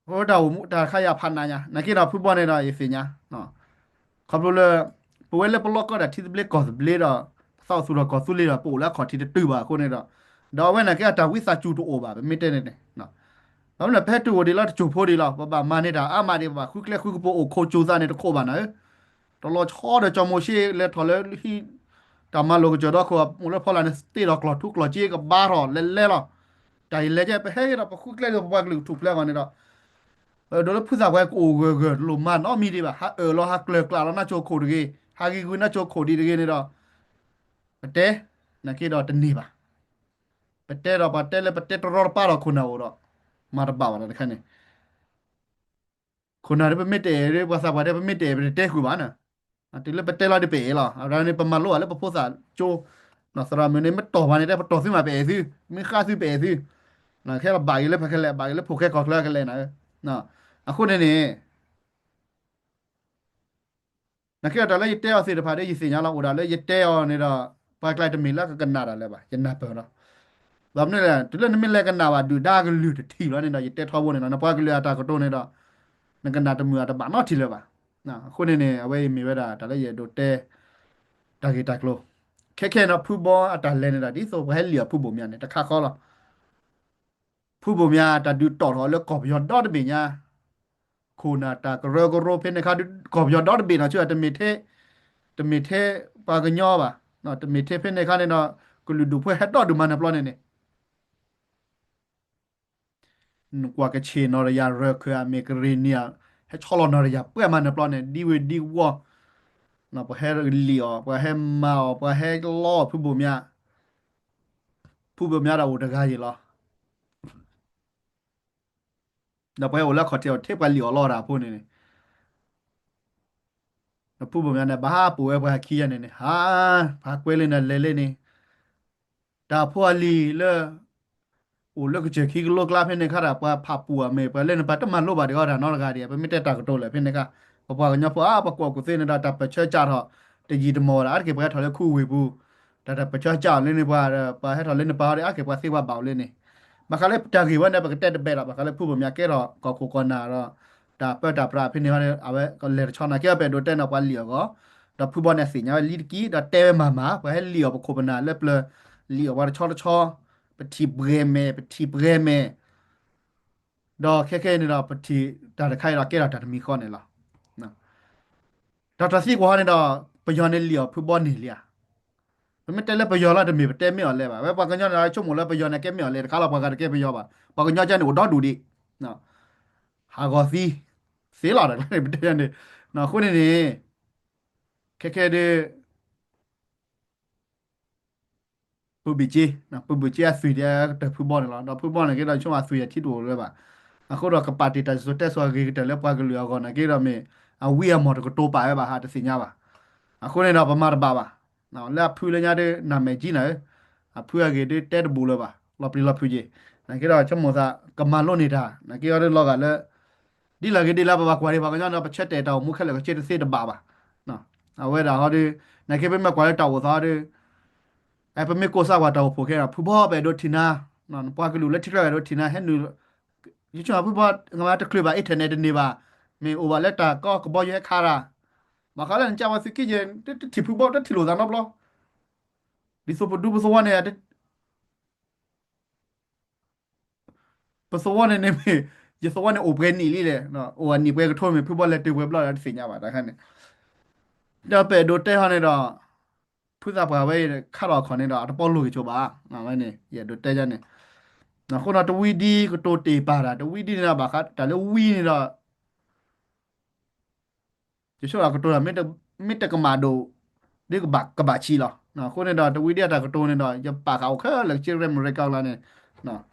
အဃိတၢ်အိၣ်မူတၢ်ခါယၤဖးနးညါ နာ်က့ဒီးဖုဘီန့ၣ်ဒီးယသ့ၣ်ညါ ခီဖျိလၢ ပဝဲလၢပလီၢ်ကီၢ်ဒၣ်ထံသဘျ့ကီၢ်သဘျ့ဒီး ပသးအိၣ်သူၣ်ထီၣ်ကီၢ်သူလ့ၤဒီး ပအိၣ်လၢအခီၣ်ထံးတတုၤဘၣ်အဃိန့ၣ်ဒီး ဒီးအဝဲန့ၣ်က့အတၢ်ဝံသးစူၤတအိၣ်ဘၣ် ပမ့ၢ်တဲန့ၣ်န့ၣ် ဘၣ်မနုၤလဲၣ် ပဟဲတုၤအိၣ်ဒံးလၢတစိၢ်ဖိဒံးလီၤ ပဘၣ်မၤန့ၢ်တၢ်အါမးဒံး ပဘၣ်ဃုကျဲဃုကပူၤအိၣ်ခိးစူၤသးန့ၣ်တခိးဘၣ်နၤဧၢ တလီၤဆီဒီးကၠီၤမိၤၡ့လဲၤထီၣ်လၢဟံၣ် တၢ်မၤလိာ်ကစၢၢ်ဒီခိၣ် အိၣ်လၢဖီလာ်န့ၣ် တ့ၢ်ဒီးကျီၢ်ထူကျီၢ်စ့ကဘါထီၣ်လဲၤလဲၤလီၤ. တၢ်အံၤလဲၤကဲ ပဟဲက့ၤဒီးပဃုကျဲဒီးပပှၤကလုာ်ကထူၣ်ဖျဲးအဂီၢ်န့ၣ်ဒီး ဒိးလၢဖုသးပှၤကအိၣ်ဂၢၢ်ဂၢၢ်တလိၣ်မၤနီတမံၤဒံးဘၣ် ဟးအၢၣ်လီၤဟးကျၢၤကျးလီၤနၢ်ကၠိခိၣ်တဂ့ၤ ဟးဂံၤကွံာ်နၢ်ကၠိခိၣ်ဒံးတဂ့ၤန့ၣ်ဒီး ပတဲ နာ်က့ဒီးတန့ၢ်ဘၣ်. ပတဲဒီးပှၤတဲလၢပတဲတရီတပါဒီးခိၣ်နၢ်အိၣ်ဒီး မၤတဘၣ်ဘၣ်တခါန့ၣ် ခိၣ်နၢ်ဒီးပမ့ၢ်တအဲၣ်ဒီး ပှၤသးပှၢ်တဲပမ့ၢ်တအဲၣ်ပတတဲဃုာ်ဘၣ်န့ၣ် တုၤလၢပတဲလီၤဒီးပအဲၣ်လီၤ အဝဲန့ၣ်ပမၤလိဘၣ်လၢပဖိသၣ်ကၠိ သရၣ်မုၣ်န့ၣ် မ့ၢ်တီၢ်ပှၤန့ၣ် တဲပတီၢ်သုမးပအဲၣ်သု မ့ၢ်ဃါသုပအဲၣ်သု ခဲလီၤဘၣ်က့ၤလၢဖဲခဲလၢာ် ဘၣ်က့ၤလၢဖိၣ်ဃဲကီၢ်ချၢကလဲာ်နၤ အဃိန့ၣ်န့ၣ် နာ်က့ဒီးတၢ်လၢယတဲအီၤသ့ၣ်တဖၣ်ဒီး ယသ့ၣ်ညါလီၤအိၣ်ဒၣ်လၢယတဲအီၤန့ၣ်ဒီး ပှၤကျါတမ့ၢ်လၢကကနၣ်တၢ်လၢၤဘၣ် ယနၢ်ပၢၢ်လီၤ. ဘၣ်မနုၤလဲၣ် တုၤလၢနမ့ၢ်လဲၤကနၣ်ဘၣ်ဒုၣ်ဒါကလုၢ်တထံၣ်လီၤန့ၣ်ဒီး ယတဲထီဘိန့ၣ်လီၤ နပှၤကလုာ်အတၢ်ကတိၤန့ၣ်ဒီး နကနၣ်တမုာ်အတဘၣ်နီတထံၣ်လၢၤဘၣ်. အဃိန့ၣ်န့ၣ် အဝဲအံၤမ့ၢ်ဝဲဒၣ်တၢ်လၢယအဲၣ်ဒိးတဲ တၢ်ဂ့ၢ်တၢ်ကျိၤ ခဲခဲအံၤန့ၣ် ဖုဘီအတၢ်လဲၤန့ၣ်ဒီး ဒ်သိးပှၤဟဲလံၣ်အီၤဖုဘိၣ်မၠါန့ၣ် တခါဃီလီၤ. ဖုဘိၣ်မၠါတၢ်ဒုးတီၣ်ထီၣ်လၢကီၢ်ပယီၤဒီတဘ့ၣ်ညါ ခိၣ်နၢ်တၢ်ကရၢကရိဖဲန့ၣ်ခါ ကီၢ်ပယီၤဒီတဘ့ၣ်နီၤ ဆူတမ့ၢ်ထဲ တမ့ၢ်ထဲပှၤကညီဘၣ်, တမ့ၢ်ထဲဖဲန့ၣ်ခါန့ၣ်ဒီး ကလုာ်ဒူၣ်ဖိဟဲဒီဒုးမၤနၢၤပျီန့ၣ်န့ၣ် နကွၢ်ကဆ့ၣ်နီၤဒီးယၤ ရၢၢ်ခၢၣ်အမ့ၢ် ကရ့ၣ်နံၣ်အီၤ ဟဲဆီလီၤနီၤဒီးယၤ ပှဲၤမၤနၢၤပျီန့ၣ် ဒ်ဝ့ၢ်ဒ်ဝီၢ် ပှၤဟဲလံၣ်အီၤ ပှၤဟဲမၤအီၤ ပှၤဟဲလီအီၤဖုဘိၣ်မၠါ ဖုဘိၣ်မၠါဒီးအိၣ်တဂၤယံၤလီၤ. ဒီးပှၤဟဲအိၣ်လၢခီၣ်ထံးအီၤ ထဲပှၤလံၣ်အီၤလီတၢ်အဖိန့ၣ်န့ၣ် ဒီးဖုဘိၣ်မၠါန့ၣ် ဘၣ်ဟးပိာ်ဝဲပှၤခံဂၤန့ၣ်န့ၣ် ဟး ပှၤကွဲးလံန့ၣ် လဲၤလံန့ၣ် တၢ်ဖိအလံၤလၢ အိၣ်လၢကစၢၢ်ခံကလိကျါဖဲန့ၣ်ခါဒီး ပှၤဖးပူၤအမ့ၢ် ပှၤလၢန့ၣ် ပှၤတမၤလိဘၣ်ဒံးအီၤတၢ်နီတဂၤဒံး ပမ့ၢ်တဲတၢ်ကတိၤလၢာ်ဖဲန့ၣ်ခါ ပပှၤကညီဖိအါ ပှၤကွီၢ်ကူၣ်သ့န့ၣ်ဒီး တၢ်ပၢၢ်ဆၢကၢ်ထီၣ် တယံာ်တမီၢ်ဝဲဒၣ် အါတက့ၢ်ပှၤဟဲထီၣ်လၢခူဝ့ၢ်ပူၤ တၢ်တၢ်ပၢၢ်ဆၢကၢ်အီၤလၢန့ၣ် ပှၤ ပှၤဟဲထီၣ်လၢန့ၣ်ပှၤဟီဒီး အါတက့ၢ်ပှၤသ့ပှၤဘၣ်အီၤလၢန့ၣ် ဘၣ်ဃးလၢတၢ်ဂ့ၢ်ဝဲန့ၣ် ပကတဲတဘၣ်ဒီး ဘၣ်ဃးလၢဖုဘိၣ်မၠါကဲထီၣ်ကီၢ်ခိၣ်ကီၢ်နၢ်ဒီး တၢ်ပၢတၢ်ပြးဖဲန့ၣ်ဟီဒီး အဝဲလဲၤတဆီနာ်က့ ပအဲၣ်ဒိးတဲန့ၣ် ပှၤလံၣ်အီၤဂီၢ် ဒီးဖုဘီန့ၣ်သ့ၣ်ညါဝဲလံတကံ ဒီးတဲဝဲမၤမၤ ပှၤဟဲလံၣ်အီၤပခိၣ်ပနၢ်လၢပျၢၤ လံၣ်အီၤပှၤတဆီတဆီ ပထံၣ်ပှဲၤမဲာ် ပထံၣ်ပှဲၤမဲာ် ဒီးခဲခဲအံၤန့ၣ်ဒီး ပထံၣ်တၢ်တခါအံၤဒီးကဲထီၣ်တၢ်တမံၤဃီန့ၣ်လီၤ. တၢ်တသံကွၢ်ဟီန့ၣ်ဒီး ပယီၤန့ၣ်လံၣ်အီၤဖုဘီန့ၣ်လံဧါ. ပမ့ၢ်တဲလၢပယီၤလီၤ တမ့ၢ်ပတဲမ့ၢ်အီၤလဲၣ်ဘၣ်. ဝဲပှၤကညီန့ၣ်ဒီး ဆိကမိၣ်လၢပယီၤန့ၣ်ကဲမ့ၢ်အီၤလဲၣ် တခါလီၤပှၤဂၤတကဲပယီၤဘၣ်. ပှၤကညီကန့ၣ်အိၣ်ဒီဒူၣ်ဒံး ဟးဂီၤသံ သ့လီၤတၢ်ကျါန့ၣ် ပတဲန့ၣ် အဃိန့ၣ်န့ၣ် ခဲခဲဒ် ဖုဘ့ၣ်က့ ဖုဘ့ၣ်က့အသွံၣ်ဒ်ကတၢၢ်ဖုဘီန့ၣ်လီၤ. ဒီးဖုဘီန့ၣ်က့ဒီး ဆိကမိၣ်အသွံၣ်အထံတအိၣ်လၢၤဘၣ်. အဃိဒီးကပာ်တ့ၢ်တၢ်စံၣ်စိၤတဲစိၤ အဂ့ၤကတၢၢ်လၢပှၤကလုာ်အဂီၢ်န့ၣ်က့ဒီးမ့ၢ် အဝံအမီၢ်တကတိၤပာ်ဝဲဘၣ် ဟးတသ့ၣ်ညါဘၣ်. အဃိန့ၣ်ဒီးပမၤတဘၣ်ဘၣ်. လၢအဖုလၢညါဒ် နၢ်မဲာ်ကံနၤဧၢ, အဖုအဂ့ၢ်ဒ်တဲတဘူးလၢၤဘၣ်, လီၤပျံၤလီၤဖုးက့ၤ. နာ်က့ဒီးဆိကမိၣ်သး ကမၤလိန့ၢ်တၢ် နာ်က့အီၤဒ်လီၤဂာ်လၢ ဒ်လဲၣ်ဂ့ၤဒ်လဲၣ် ပဘၣ်ကွၢ်ဒံး ပှၤကညီဒီး ပဆၢတဲာ်တၢ်အိၣ်မူခဲလၢာ်ကဆ့တသ့တဘၣ်ဘၣ်. အဝဲဒၣ်ဟီဒ် နာ်က့ပမ့ၢ်ကွၢ်လၢတၢ်အိၣ်သးဒီး အဲ ပမ့ၢ်ကိးစၢ်ပှၤတၢ်အိၣ်ဖှိၣ်ခဲဒီး ဖုဘီပအဲၣ်ဒိးထံၣ်နၤ, ပှၤကလုာ်လၢထံချၢအဲၣ်ဒိးထံၣ်နၤ ဟဲနုာ် ယဆိကမိၣ်ဖုဘီ တချုးဘၣ် internet တန့ၢ်ဘၣ်, မ့ၢ်အိၣ်ဘၣ်လၢတၢ်ကီကဘီယူၤဟဲခးတၢ်, ဘၣ်ဃးလၢနကၢ်ဝဲသုးက့ယဲၢ် တထံၣ်ဖုဘီ တထံၣ်လိာ်သးနီတဘျီ, ဒ်သိးပဒူပသဝီန့ၣ် ပသဝီန့ၣ်န့ၣ်မ့ၢ် ယသဝီန့ၣ်အိၣ်ပှဲၤနံၣ်လံလဲၣ်, အိၣ်အနံၣ်ပှဲၤကထိမ့ၢ် ဖုဘီလဲၤတုၤပှဲၤဘျီဒီးတသ့ၣ်ညါဘၣ်တခါန့ၣ်, ဒီးပအဲၣ်ဒိးတဲဟီန့ၣ်ဒီး ဖုသးပှၢ်ဝဲခးလီၤအခီၣ်န့ၣ်ဒီး အတပီလိၢ်က့ၤဆိဘၣ်, ဝဲန့ၣ် ယအဲၣ်ဒိးတဲယၤန့ၣ်, အဃိဒီးတဝံဒံကတိၤတ့ၢ်ပာ်တၢ် တဝံဒံန့ၣ်ဒီးဘၣ်ဃးတၢ်လၢဝံန့ၣ်ဒီး ယဆိကမိၣ်ကတိၤတၢ် မ့ၢ်တကမၣ်ဒိၣ် ဒ်ကဘၣ်ဆံးလီၤ. အဃိန့ၣ်ဒီး တဝံဒံအတၢ်ကတိၤန့ၣ်ဒီး ယပာ်ဃာ်အိၣ်ခဲလၢာ်ကဆ့ ရဲၣ်မုၢ်ရဲၣ်ကီၢ်ကျါန့ၣ်,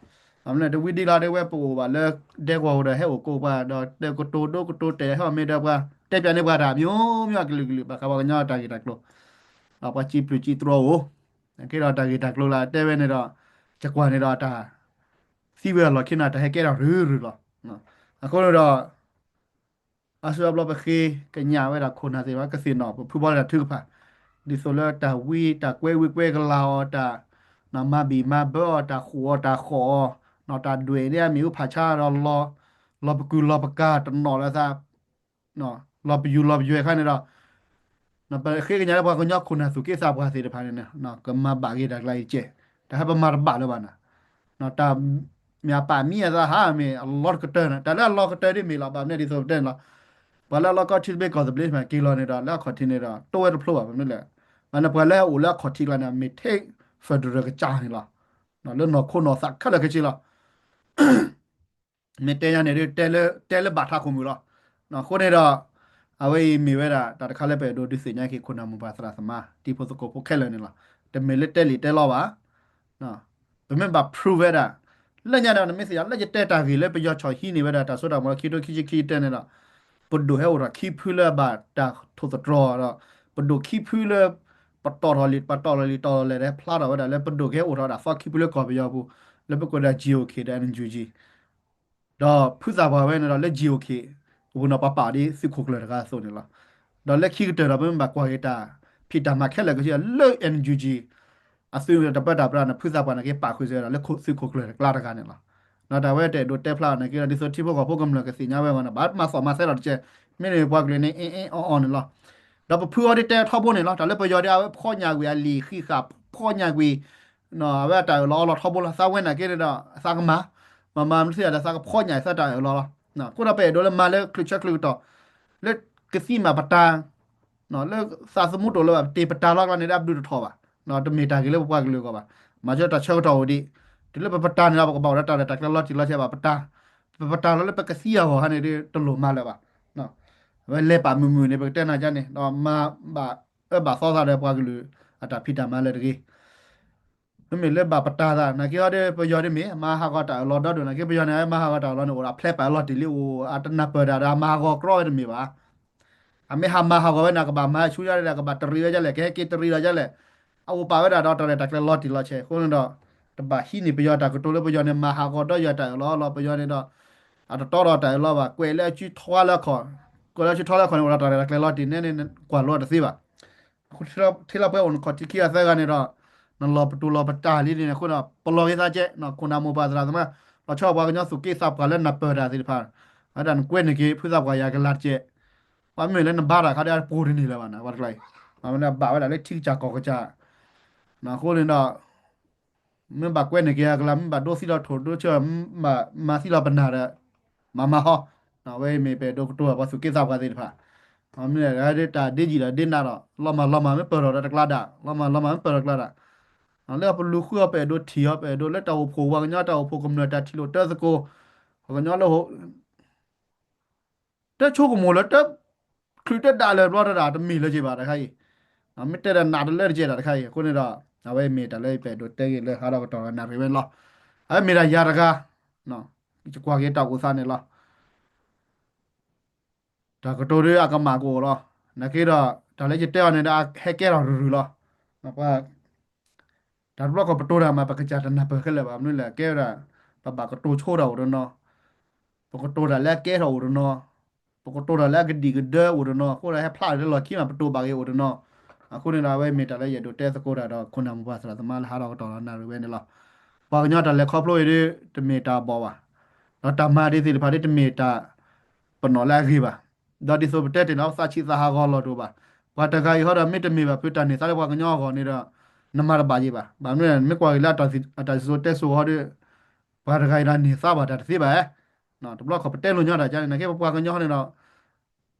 တဝံဒံလီၤဒ်ဝဲပအိၣ်ဘၣ်လၢ ဒဲကဝီၤအိၣ်ဒီးဟဲအိၣ်ကိးပှၤ ဒီးတဲကတိၤဒိကတိၤတဲာ်ဟဲအီၤမ့ၢ်ဒီးပှၤ တဲပၠးန့ၢ်ပှၤတၢ်မျိုးမျိုးအကလုာ်ကလုာ် ဘၣ်ဃးပှၤကညီတၢ်ဂ့ၢ်တၢ်ကျိၤ, ဒီးပှၤစံးပျုၢ်စံးတြီၤအိၣ်, က့ဒီးတၢ်ဂ့ၢ်တၢ်ကျိၤလၢတဲဝဲန့ၣ်ဒီး ယကွၢ်န့ၣ်ဒီးတၢ် သံဝဲအလီၢ်ခံန့ၣ် တၢ်ဟဲကဲထီၣ်ရုၢ်ရုၢ်လီၤ. အဃိန့ၣ်ဒီး အါစုအါဘျီပဃ့ကညးဝဲဒၣ်ခိၣ်နၢ်သ့ၣ်တဖၣ် ကသ့ၣ်နီၣ်ပဖုဘီလၢတၢ်ထုကဖၣ်, ဒ်သိးလၢတၢ်ဝံတၢ်ကွဲဝံကွဲကလၤအီၤ တၢ်မၤဘံၣ်မၤဘၢအီၤ တၢ်ဃိာ်အီၤတၢ်ဃီာ်အီၤ, တၢ်ဒွဲၣ်န့ၣ်အမ့ၢ်အူဖးဆါဒီး လီၤပကုၢ်လီၤပကၤတနီၣ်လၢသး လီၤပယူၤလီၤပယွဲၢ်ခါန့ၣ်ဒီး ပဃ့ကညးလၢပှၤကညီခိၣ်နၢ်သူၣ်က့သးပှၢ်သ့ၣ်တဖၣ်န့ၣ် ကမၤဘၣ်က့ၤတၢ်ကျါအံၤကဲး, တၢ်ဟဲပမၤတဘၣ်လၢၤဘၣ်နၤ, တၢ်မ့ၢ်အပာ်မံအသးဟးမ့ၢ်အလီၢ်တကတၢၢ်န့ၣ် တၢ်လၢအလီၢ်ကတၢၢ်ဒ်မ့ၢ်လီၤ ဘၣ်မနုၤဒ်သိးပတဲန့ၣ်လီၤ, ပှၤလၢအလီၢ်ကီၢ်ထံတဘ့ၣ်ကီၢ်သဘျ့မ့ၢ်က့ၤလီၤန့ၣ်ဒီး လၢအခီၣ်ထံးန့ၣ်ဒီး တိဝဲတဖျိဘၣ် ဘၣ်မနုၤလဲၣ်, ဘၣ်န့ၣ်ပှၤလၢအအိၣ်လၢအခီၣ်ထံးကျါန့ၣ် မ့ၢ်ထဲ federal ကစၢ်န့ၣ်လီၤ, လၢနီၢ်ခိနီၢ်သးခဲလၢာ်ခဲဆ့လီၤ မ့ၢ်တဲညါန့ၣ်ဒ် တဲလၢဘၣ်ထးခိၣ်မုၢ်လီၤ. အဃိန့ၣ်ဒီး အဝဲအံၤမ့ၢ်ဝဲဒၣ် တၢ်တခါလၢပအဲၣ်ဒိးဒုးသ့ၣ်ညါက့ၤ ခိၣ်နၢ်မိၢ်ပၢ်သရၣ်သမါ တံၤဖိသကိးဖိခဲလၢာ်န့ၣ်လီၤ. တမ့ၢ်လၢတဲလံာ်တဲလီဘၣ်. ပမ့ၢ်ဘၣ် prove ဝဲဒၣ် လၢညါဒီး နမ့ၢ်သ့ၣ်ညါလၢယတဲတၢ်ဂ့ၢ်လၢပယီၤဆီၣ်ဟံးန့ၢ်ဝဲဒၣ် တၢ်စိတၢ်ကမီၤလၢခံကထိခံဆံခံတဲန့ၣ်ဒီး ပဒိၣ်ဟဲအိၣ်ထီၣ်ခံဖုလၢအဘၣ်တၢ်ထိၣ်သတြီၤဒီး ပဒိၣ်ခံဖုလၢ ပတီၢ်ထီၣ်လံာ် ပတီၢ်ထီၣ်လံာ်တီၢ်ထီၣ်လဲၢ်ဒီး ဟဲဖျါထီၣ်ဝဲဒၣ်လၢပဒိၣ်ကဟဲအိၣ်ထီၣ်ဝဲဒၣ်သီခံဖုလၢကီၢ်ပယီၤပူၤ လၢပကိးဒၣ် GOK ဒီး NUG ဒီးဖုသးပှၢ်ဝဲန့ၣ်ဒီးလၢ GOK အပူၤန့ၣ် ပှၤပာ်အီၤဒ်သုးခိၣ်ကျၢၢ်တဂၤအသိးန့ၣ်လီၤ. ဒီးလၢခံကတၢၢ်ဒီး ပမ့ၢ်ဘၣ်ကွၢ်က့ၤတၢ်ဖံးတၢ်မၤခဲလၢာ်ခဲဆ့လၢ NUG အသုးတပၢတၢ်ပြးန့ၣ် ဖုသးပှၢ်န့ၣ်က့ၤပာ်ဃုာ်စၢၤဝဲဒၣ်လၢသုးခိၣ်ကျၢၢ်တကျါတဂၤန့ၣ်လီၤ. ဒီးတၢ်ဝဲတအဲၣ်ဒိးတဲဖျါအီၤန့ၣ်က့ၤဒီး ဒ်သိးထံဖိကီၢ်ဖိကမျၢၢ်ကသ့ၣ်ညါဝဲအဂီၢ်န့ၣ် ဘၣ်မၤသီၣ်မၤသဲဒီးတကဲး မ့ၢ်န့ၢ်ပှၤကလုာ်န့ၣ် အ့ၣ်အ့ၣ်အီၣ်အီၣ်န့ၣ်လီၤ. ဒီးပဖုအီၤဒ်တဲထီဘိန့ၣ်လီၤ. တၢ်လၢပယီၤဒ်အဝဲဖီညၣ်ကွံာ်အလံာ်ဃံးဃာ် ဖီညၣ်ကွံာ် အဝဲအတၢ်အၢၣ်လီၤအီလီၤထီဘိလီၤ. သးဝဲနာ်က့န့ၣ်ဒီး သးကမၤ မၤမၤမနုၤသ့ၣ်ဒီး သးကဖီညၣ်သးတၢ်အၢၣ်လီၤလီၤ. အဃိဒီးပအဲၣ်ဒိးလၢမၤလၢချုးဆၢချုးကတီၢ် လၢကသံမးပတၢ် လၢသးသမူတအိၣ်လၢၤဘၣ် ပတ့ၢ်ပတၢ်လီၤကျါန့ၣ် ဒ်အဘျုးတထီၣ်ဘၣ်. တမ့ၢ်တၢ်ဂ့ၤလၢပပှၤကလုာ်အဂီၢ်ဘၣ်. မၤစၢၤတၢ်ဆၢကတီၢ်အိၣ်ဒံး တုၤလၢပပတၢ်န့ၣ်ဒီး ပကဘၣ်အိၣ်ဒီးတၢ်ရဲၣ်တၢ်ကျဲၤလီၤတံၢ်လီၤဆဲးဘၣ်. ပတၢ် ပပတၢ်လီၤလၢပကသံအဂီၢ်ခါန့ၣ်ဒီး တလိၣ်မၤလၢၤဘၣ်. အဝဲလဲၤပာ်မုာ်မုာ်န့ၣ် ပကတဲနၤကန့ၣ် ဒီးမၤဘၣ်အၢဘၣ်သီသးဒီးပှၤကလုာ်အတၢ်ဖံးတၢ်မၤလၢတဂ့ၤ မ့မ့ၢ်လၢဘၣ်ပတၢ်သး နာ်က့ဟီဒီး ပယီၤဒ်မ့ၢ် မၤဟးဂီၤတၢ်အၢၣ်လီၤဒီဒိၣ် နာ်က့ပယီၤန့ၣ် မၤဟးဂီၤတၢ်အၢၣ်လီၤန့ၣ် အိၣ်ဒီးဖျဲးပာ်အၢၣ်လီၤတံၢ်လံ အိၣ်အတနၢ်ပၢၢ်တၢ်ဒီး မၤဟးဂီၤကြီဝဲတမ့ၢ်ဘၣ်. အမ့ၢ်ဟးမၤဟးဂီၤဝဲန့ၣ် ကဘၣ်မၤဆူညါဒီး ကဘၣ်တရံးဝဲဒ်လဲၣ် ကဟဲက့ၤတရံးဒီးဒ်လဲၣ် အအိၣ်ပာ်ဝဲဒၣ်ဒီးတၢ်ရဲၣ်တၢ်ကျဲၤလီၤတံၢ်လီၤဆဲး အဃိန့ၣ်ဒီး တဘၣ်ဟံးန့ၢ်ပယီၤတၢ်ကတိၤလၢပယီၤန့ၣ် မၤဟးဂီၤဒီးယွၤတၢ်အၢၣ်လီၤလီၤ ပယီၤန့ၣ်ဒီး အတတီဒီးတၢ်အၢၣ်လီၤဘၣ် ကွဲးလၢအစုထီလၢခီၣ် ကွဲးလၢအစုထီလၢခီၣ်န့ၣ် အိၣ်ဒီးတၢ်ရဲၣ်တၢ်ကျဲၤလီၤတံၢ်န့ၣ် ကွၢ်လိတသ့ဘၣ်. ထံလီၤပှဲၤအိၣ်နခီၣ်ထံးခံဂၤသၢဂၤန့ၣ်ဒီး နလီၤပတူၢ်လီၤပတၢ်လံန့ၣ် အဃိဒီး ပလီၤဂ့ၤသးကဲး ခိၣ်နၢ်မိၢ်ပၢ်သရၣ်သမါ လီၤဆီပှၤကညီသူၣ်က့သးပှၢ်လၢနၢ်ပၢၢ်တၢ်သ့ၣ်တဖၣ် အဝဲဒၣ်နကွဲးန့ၢ်က့ၤ ဖုသးပှၢ်ယၤကလၤတကဲး ပှၤမ့ၢ်လၢနဘါတၢ်ခါဒီး အပူၤတန့ၢ်လၢၤဘၣ်နၤ ပှၤတကျါအံၤ ဘၣ်ဝဲဒၣ်ထံကစၢ်ကီၢ်ကစၢ် အဃိန့ၣ်ဒီး မ့ၢ်ဘၣ်ကွဲးန့ၢ်က့ၤအကလၤ မ့ၢ်ဘၣ်ဒိသံလီၤထိၣ်ဒိဆၢ မၤသံလီၤပနၢ်ဒီး မၤမၤဟီ အဝဲမ့ၢ်ပအဲၣ်ဒိးကတိၤပှၤသူၣ်က့သးပှၢ်သ့ၣ်တဖၣ် မ့ၢ်တၢ်ဒ့ယံာ်ဒီးဒ့နးဒီး လီၤမၢ်လီၤမၢ်မ့ၢ်ပၢၢ်ထီၣ်ဒီးတကျါဒၣ် လီၤမၢ်လီၤမၢ်မ့ၢ်ပၢၢ်ထီၣ်တကျါဒၣ် လၢပလူၤဃုအီၤပအဲၣ်ဒိးထံၣ်အီၤ ပအဲၣ်ဒိးလၢတၢ်အိၣ်ဖှိၣ် ပှၤကညီတၢ်အိၣ်ဖှိၣ်ကမျၢၢ်တၢ်ထံၣ်လိာ်တၢ်သကိး ပှၤကညီလၢ တၢ်ဆိကမိၣ်လၢတၢ်ချုးတၢ်ဒၣ်လၢၤဘျီတၢ်တမ့ၢ်လၢၤက့ၤဘၣ်တခါအံၤ, မ့ၢ်တဲဒီးနးတလၢတကဲးတၢ်တခါအံၤ အဃိန့ၣ်ဒီး အဝဲမ့ၢ်တၢ်လၢယပအဲၣ်ဒိးတဲက့ၤလၢဟးထီၣ်ကတီၢ်ဒီးနၣ်ရံၣ်ဝဲန့ၣ်လီၤ. အဝဲမ့ၢ်ဒၣ်ယၤတဂၤ ယကွၢ်က့ၤတၢ်အိၣ်သးန့ၣ်လီၤ. တၢ်ကတိၤဒ်အကမၣ်ကအိၣ်လီၤ. နာ်က့ဒီး တၢ်လၢယတဲအီၤန့ၣ်ဒီး ဟဲကဲထီၣ်ရုၢ်ရုၢ်လီၤ. ပှၤ တၢ်တဘျီကီးပတိၤတၢ်မး ပကစၢ်တနၢ်ပၢၢ်ခဲလၢာ်ဘၣ် မနုၤလဲၣ် ကဲဝဲဒၣ် ပဘၣ်ကတိၤဆိတၢ်အိၣ်တနီၤ, ပကတိၤတၢ်လၢအကဲထီၣ်အိၣ်တနီၤ, ပကတိၤတၢ်လၢအကဒံၣ်ကဒၢအိၣ်တနီၤ အဃိဒီးဟဲဖျါလၢလီၢ်ခံမး ပတိၤဘၣ်ဂ့ၤအိၣ်တနီၤ, အဃိန့ၣ်ဒီး အဝဲမ့ၢ်တၢ်လၢယအဲၣ်ဒိးတဲသကိးတၢ်ဒီး ခိၣ်နၢ်မိၢ်ပၢ်သရၣ်သမါလၢဟးထီၣ်ကတီၢ်ဒီးနၣ်ရံၣ်ဝဲန့ၣ်လီၤ. ပှၤကညီတၢ်လဲၤခီဖျိအံၤဒီး တမ့ၢ်တၢ်ဘီၣ်ဘၣ်, ဒီးတၢ်မၤဒ်သ့ၣ်တဖၣ်ဒ်တမ့ၢ်တၢ်ပနီၣ်လၢအဂ့ၤဘၣ်. ဒီးဒ်သိးပတဲတ့ၢ်လီၤ သးဆံးသးဟးဂီၤလီၤတအိၣ်ဘၣ်. ပှၤတဂၤအံၤဟီဒီး မ့တမ့ၢ်ဘၣ်ဖုတၢ်န့ၢ်သါလၢပှၤကညီအဂီၢ်န့ၣ်ဒီး နမၤတဘၣ်ယံၤဘၣ်. ဘၣ်မနုၤလဲၣ် နမ့ၢ်ကွၢ်က့ၤလၢအတၢ်စံၣ်စိၤတဲစိၤဟီဒီး ပှၤတဂၤအံၤဒီးန့ၢ်သါဘၣ်တၢ်တသ့ဘၣ်, တဘျီခီပတဲလိာ်ညီတၢ်ကန့ၣ် နာ်က့ပပှၤကညီန့ၣ်ဒီး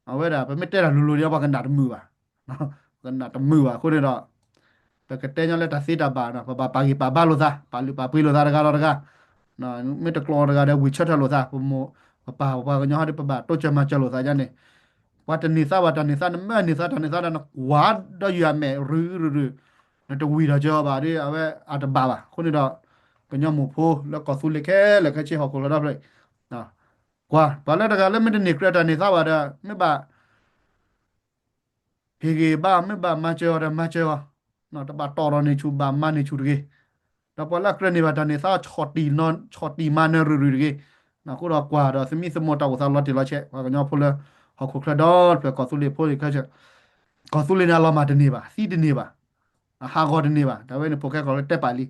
အဝဲဒၣ် ပမ့ၢ်တဲတၢ်လိၤလိၤဒီး ပှၤကနၣ်တမုာ်ဘၣ်, ပကနၣ်တမုာ်ဘၣ်အဃိန့ၣ်ဒီး ပကတဲညီလၢတၢ်သ့တၢ်ဘၣ်နီၤ ပဘၣ်ပာ်ဂံၢ်ပာ်ဘါလိာ်သး ပာ်လုၢ်ပာ်ပှ့ၤလိာ်သးတဂၤဒီးတဂၤ, မ့ၢ်တကျိးတဂၤဒီးဝံၢ်ဆၢထၢၣ်လိာ်သး ပမိၢ်ပပၢ်ပပှၤကညီဟီဒီး ပဘၣ်တိစၢၤမၤစၢၤလိာ်သးယါန့ၣ်, ပှၤတန့ၢ်သါဘၣ်တၢ်န့ၢ်သါ နမ့ၢ်န့ၢ်သါတၢ်န့ၢ်သါဒီး နကွၢ်ဒီးယွၤမဲာ်ရုၢ်ရုၢ်ရုၢ်, နတဝံၤထီၣ်စၢၤအီၤဘၣ်ဒီး အဝဲအတဘၣ်ဘၣ်အဃိန့ၣ်ဒီး ကညီမိၢ်ဖိလၢကီၢ်သူလ့ၤခဲလၢာ်ခဲဆ့ဟီၣ်ခိၣ်ချၢဒီဖျၢၣ် ကွၢ် ပှၤလၢတဂၤလၢမ့ၢ်တန့ၢ်ကြၢးတၢ်န့ၢ်သါဘၣ်ဒီး မ့ၢ်ဘၣ် ဟ့ၣ်ဂံၢ်ဘါ မ့ၢ်ဘၣ်မၤစၢၤအီၤဒီးမၤစၢၤအီၤ, တဘၣ်တီၢ်ထီၣ်န့ၢ်ဆူၣ် ဘၣ်မၤန့ၢ်ဆူၣ်တဂ့ၤ, ဒီးပှၤလၢအကြၢးန့ၢ်ဘၣ်တၢ်န့ၢ်သါ ဆီၣ်တံၢ်မၤနၢၤရုၢ်ရုၢ်တဂ့ၤ, အဃိဒီးကွၢ်ဒီးသမံသမိးတၢ်အိၣ်သးလီၤတံၢ်လီၤဆဲး ပှၤကညီဖိလၢဟီၣ်ခိၣ်ချၢဒီဖျၢၣ် ကီၢ်သူလ့ၤဖိန့ၣ် ကီၢ်သူလ့ၤန့ၣ် အလီၤမၢ်တန့ၢ်ဘၣ် သံတန့ၢ်ဘၣ်, အဟးဂီၤတန့ၢ်ဘၣ် တၢ်ဝဲန့ၣ် ဖိၣ်ဃဲကီၢ်ချၢတဲပာ်လံ,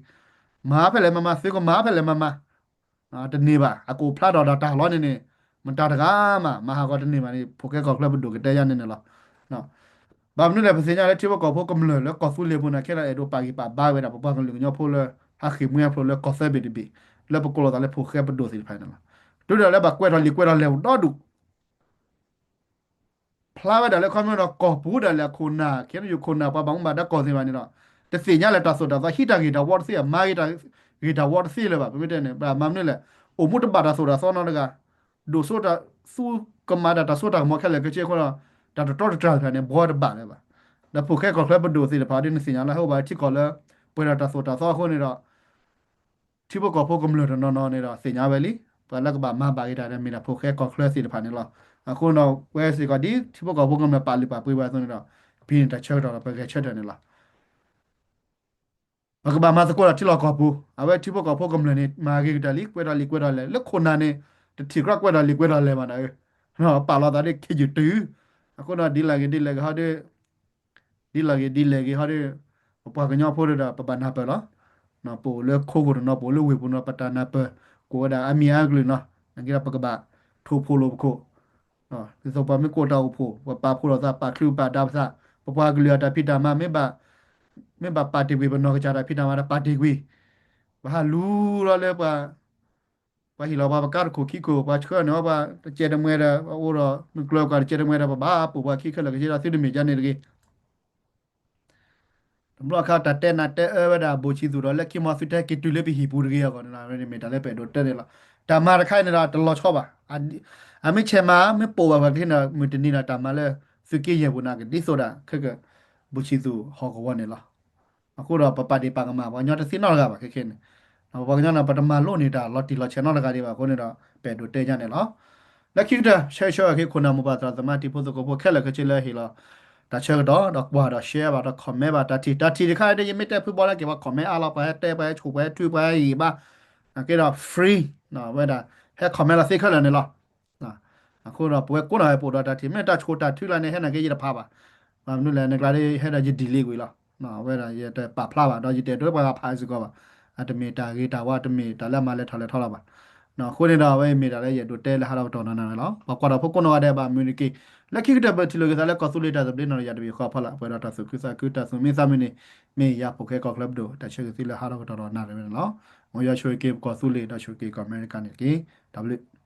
မၤဖဲလဲၣ်မၤမၤ သုကမၤဖဲလဲၣ်မၤမၤ တန့ၢ်ဘၣ် အကအိၣ်ဖျါထီၣ်ဒီးတၢ်လီၤန့ၣ်န့ၣ် မတၤတဂၤမး မၤဟးဂီၤတန့ၢ်ဘၣ်န့ၣ် ဖိၣ်ဃဲကီၢ်ချၢပဒိၣ်ကတဲယါန့ၣ်န့ၣ်လီၤ. ဘၣ်မနုၤလဲၣ် ပသ့ၣ်ညါလၢထံဖိကီၢ်ဖိကမျၢၢ်လၢကီၢ်သူလ့ၤပူၤန့ၣ် ခဲဒီးအဲၣ်ဒိးပာ်ဂံၢ်ပာ်ဘါဝဲဒၣ် ပပှၤကလုာ်ကညီဖိလၢ ဟးဃ့ၢ်မှံဟးဖျိးလၢကီၢ်သၢဘ့ၣ်တဘ့ၣ် လၢပကိးလီၤသးလၢဖိၣ်ဃဲပဒိၣ်သ့ၣ်တဖၣ်န့ၣ်လီၤ. တုၤဒၣ်လၢဘၣ်ကွဲးထီၣ်လံာ်ကွဲးထီၣ်လဲၢ်အိၣ်ဒီဒူၣ် ဖျါဝဲဒၣ်လၢခီဖျိဒီးကီၢ်ပူၤဒၣ်လဲာ်အခိၣ်နၢ် ခဲအံၤခိၣ်နၢ် ပှၤဘၣ်မူဘၣ်ဒါကီၢ်သ့ၣ်တဖၣ်န့ၣ်ဒီး တသ့ၣ်ညါလၢတၢ်သိၣ်တၢ်သီ ဟံးတၢ်ဂ့ၢ်တၢ်ဝီတသ့ မၤဂ့ၤတၢ်ဂ့ၢ်တၢ်ဝီတသ့လၢၤဘၣ်. ပမ့ၢ်တဲန့ၣ် ဘၣ်မၤမနုၤလဲၣ် အိၣ်မူတဘၣ်တၢ်သိၣ်တၢ်သီနီတဂၤ ဒိၣ်စိတၢ်သူကမၤတၢ်တၢ်စိတၢ်ကမီၤခဲလၢာ်ခဲဆ့အဃိဒီး တၢ်တတြီတတြၢ်တဖၣ်န့ၣ် ဘှီတဘၣ်လၢၤဘၣ်. ဒီးဖိၣ်ဃဲကီၢ်ချၢပဒိၣ်သ့ၣ်တဖၣ်ဒီး နသ့ၣ်ညါလၢဟိဘၣ်ထံကီၢ်လၢ ပှဲၤဒီးတၢ်သိၣ်တၢ်သီအဃိန့ၣ်ဒီး ထံဖိကီၢ်ဖိကမျၢၢ်တနီၤနီၤန့ၣ်ဒီး သ့ၣ်ညါဝဲလံ. ပှၤလၢကဘၣ်မၤဘၣ်ဂ့ၤတၢ်ဒီး မ့ၢ်ဒၣ်ဖိၣ်ဃဲကီၢ်ချၢသ့ၣ်တဖၣ်န့ၣ်လီၤ. အဃိဒီး ဝဲစ့ၢ်ကီးဒ်ထံဖိကီၢ်ဖိကမျၢၢ်ပာ်လုၢ်ပာ်ပှ့ၤဝဲအသိးန့ၣ်ဒီး ဖဲန့ၣ်တၢ်ဆၢကတီၢ်ဒီး ပဂဲၤဆၢထၢၣ်န့ၣ်လီၤ. ပကဘၣ်မၤသကိးဒီးထံလီၢ်ကီၢ်ပူၤ အဝဲထံဖိကီၢ်ဖိကမျၢၢ်န့ၣ် မၤဂ့ၤကတၢၢ်လံ ကွဲးထီၣ်လံာ်ကွဲးထီၣ်လဲၢ် လၢခိၣ်နၢ်န့ၣ် တထံၣ်ကြၢးကွဲးထီၣ်လံာ်ကွဲးထီၣ်လဲၢ်ဘၣ်နၤဧၢ, ပာ်လီၤသးဒ်ခ့ယုၢ်တုၤ, အဃိဒီးဒ်လဲၣ်ဂ့ၤဒ်လဲၣ်ဂ့ၤဟီဒီး ဒ်လဲၣ်ဂ့ၤဒ်လဲၣ်ဂ့ၤဟီဒီး ပပှၤကညီဖိဒီး ပဘၣ်နၢ်ပၢၢ်လီၤ. ပအိၣ်လၢခိခိၣ်တနီၤ ပအိၣ်လၢဝ့ၢ်ပူၤနီၤ ပတၢ်နၢ်ပၢၢ် ကအိၣ်ဝဲဒၣ်အါမံၤအါကလုာ်နီၤ နာ်က့ဒီးပကဘၣ်ထိၣ်ဖိလိာ်ပခိၣ် ဒ်သိးပှၤမ့ၢ်ကိးတၢ်အိၣ်ဖှိၣ် ပပာ်ဖှိၣ်လိာ်သး ပာ်ချုးပာ်ဒါပသး ပပှၤကလုာ်အတၢ်ဖံးတၢ်မၤ မ့ၢ်ဘၣ် မ့ၢ်ဘၣ်ပာ်တ့ၢ်ကွံာ် ပနီၢ်ကစၢ်တၢ်ဖံးတၢ်မၤဒီးပာ်တ့ၢ်ကွံာ်, ပဟးလူၤလီၤလၢပှၤ ပှၤဟ့ၣ်လီၤပှၤပကါတခိၣ်ခံခိၣ် ပှၤဆှၢန့ၢ်အီၤပှၤတကဲတမှဲဒီး ပအိၣ်ဒီးမုၢ်ကျၢၤကီၢ်တကဲတမှဲဒီး ပဘၣ်ပိာ်ပှၤခံခဲလၢာ်ခဲဆ့ဒီးသုတမ့ၢ်ဒ်န့ၣ်တဂ့ၤ တဘျီခါတၢ်တဲနၤတဲအၢဝဲဒၣ်ဘိၣ်ဆံးသူၣ်ဒီး လၢခံမီၤသုတဲက့ၤတုၤလၢပဟံၣ်ပူၤတဂ့ၤအဂီၢ်န့ၣ်လီၤ. မ့ၢ်တၢ်လၢပအဲၣ်ဒိးတဲန့ၣ်လီၤ. တၢ်မၤတခါအံၤန့ၣ်ဒီးတလီၤဆီဘၣ်. အမ့ၢ်ဆဲးမၤ မ့ၢ်ပိာ်ဘၣ်ပှၤက့ၤန့ၣ်ဒီး မုၢ်တနံၤဒီးတၢ်မၤလၢသုးက့ယဲၢ်ပူၤန့ၣ် ကဒ်သိးဒၣ်ခဲက ဘိၣ်ဆံးသူၣ်ဟီၣ်ကဝီၤန့ၣ်လီၤ. အဃိဒီးပပာ်ဒ့ၣ်ပာ်ကမၣ် ပှၤကညီတသ့နီတဂၤဘၣ်ခဲခဲန့ၣ်, ပှၤကညီန့ၣ် ပတမၤလိန့ၢ်တၢ်လီၤတံၢ်လီၤဆဲးနီတဂၤဒံးဘၣ်အဃိန့ၣ်ဒီး ပအဲၣ်ဒိးတဲယါန့ၣ်လီၤ. လၢခံကတၢၢ် ဆၢဂ့ၤဆၢဝါက့ၤခိၣ်နၢ်မိၢ်ပၢ်သရၣ်သမါတံၤဖိသကိးဖိခဲလၢာ်ခဲဆ့လၢဟ့ၣ်လီၤ တၢ်ဆၢကတီၢ် ဒီးကွၢ်ဒီး share ဘၣ် ဒီး comment ဘၣ် တၢ်ထံၣ် တၢ်ထံၣ်တခါဒီး ယမ့ၢ်တဲဖုဘီလၢက့ၤ ပှၤ comment အါလီၤ ပှၤဟဲတဲ ပှၤဟဲဆိၣ် ပှၤဟဲထု ပှၤဟဲဂံၢ်ဘါ နာ်က့ဒီး free ဝဲဒၣ် ဟဲ comment လီၤသ့ခဲလၢာ်န့ၣ်လီၤ. အဃိဒီး ပဝဲကိးနီၢ်ဟဲပိာ်ဒီးတၢ်ထံၣ် မ့ၢ်တၢ်ဆိၣ်တၢ်ထုလၢန့ၣ် ဟဲနာ်က့ယတဖးဘၣ်. ဘၣ်မနုၤလဲၣ် နကျါဒီးဟဲဒီးယ delete ကွံာ်လီၤ. ဝဲဒၣ်ယတပာ်ဖျါဘၣ် ဒီးယတအဲၣ်ဒိးလၢပှၤဂၤဖးစ့ၢ်ကီးဘၣ်. အတမ့ၢ်တၢ်ဂ့ၤတၢ်ဝါ တမ့ၢ်တၢ်လၢအမၤလဲၤထီၣ်လဲၤထီလီၤဘၣ်. အဃိန့ၣ်ဒီး အဝဲအံၤမ့ၢ်တၢ်လၢယအဲၣ်ဒိးတဲလၢဟးထီၣ်ကတီၢ်နီၢ်နီၢ်န့ၣ်လီၤ. ပှၤကွၢ်ဒီးဖိကိးနီၢ်ဂၤဒဲးဘၣ်မနုၤတက့ၢ်. လၢခံကတၢၢ်ပထံၣ်လိာ်က့ၤသးလၢကီၢ်သူလ့ၤတၢ်သဘျ့န့ၣ်ဒီး ယၤတဘ့ၣ်ဃီဖီလာ် ပှဲၤဒီးတၢ်သူၣ်ခုသးခု တၢ်သူၣ်မံသးမုာ်န့ၣ် မ့ၢ်ယၤဖိၣ်ဃဲကီၢ်ချၢပဒိၣ် တၢ်ဆၢဂ့ၤသုလၢဟးထီၣ်ကတီၢ်ဒီးနၣ်ရံၣ်ဝဲန့ၣ်လီၤ. မ်ယွၤဆိၣ်ဂ့ၤက့ၤပကီၢ်သူလ့ၤ ဒီးဆိၣ်ဂ့ၤက့ၤကီၢ်အမဲရကၤန့ၣ်တက့ၢ်. တၢ်ဘျုး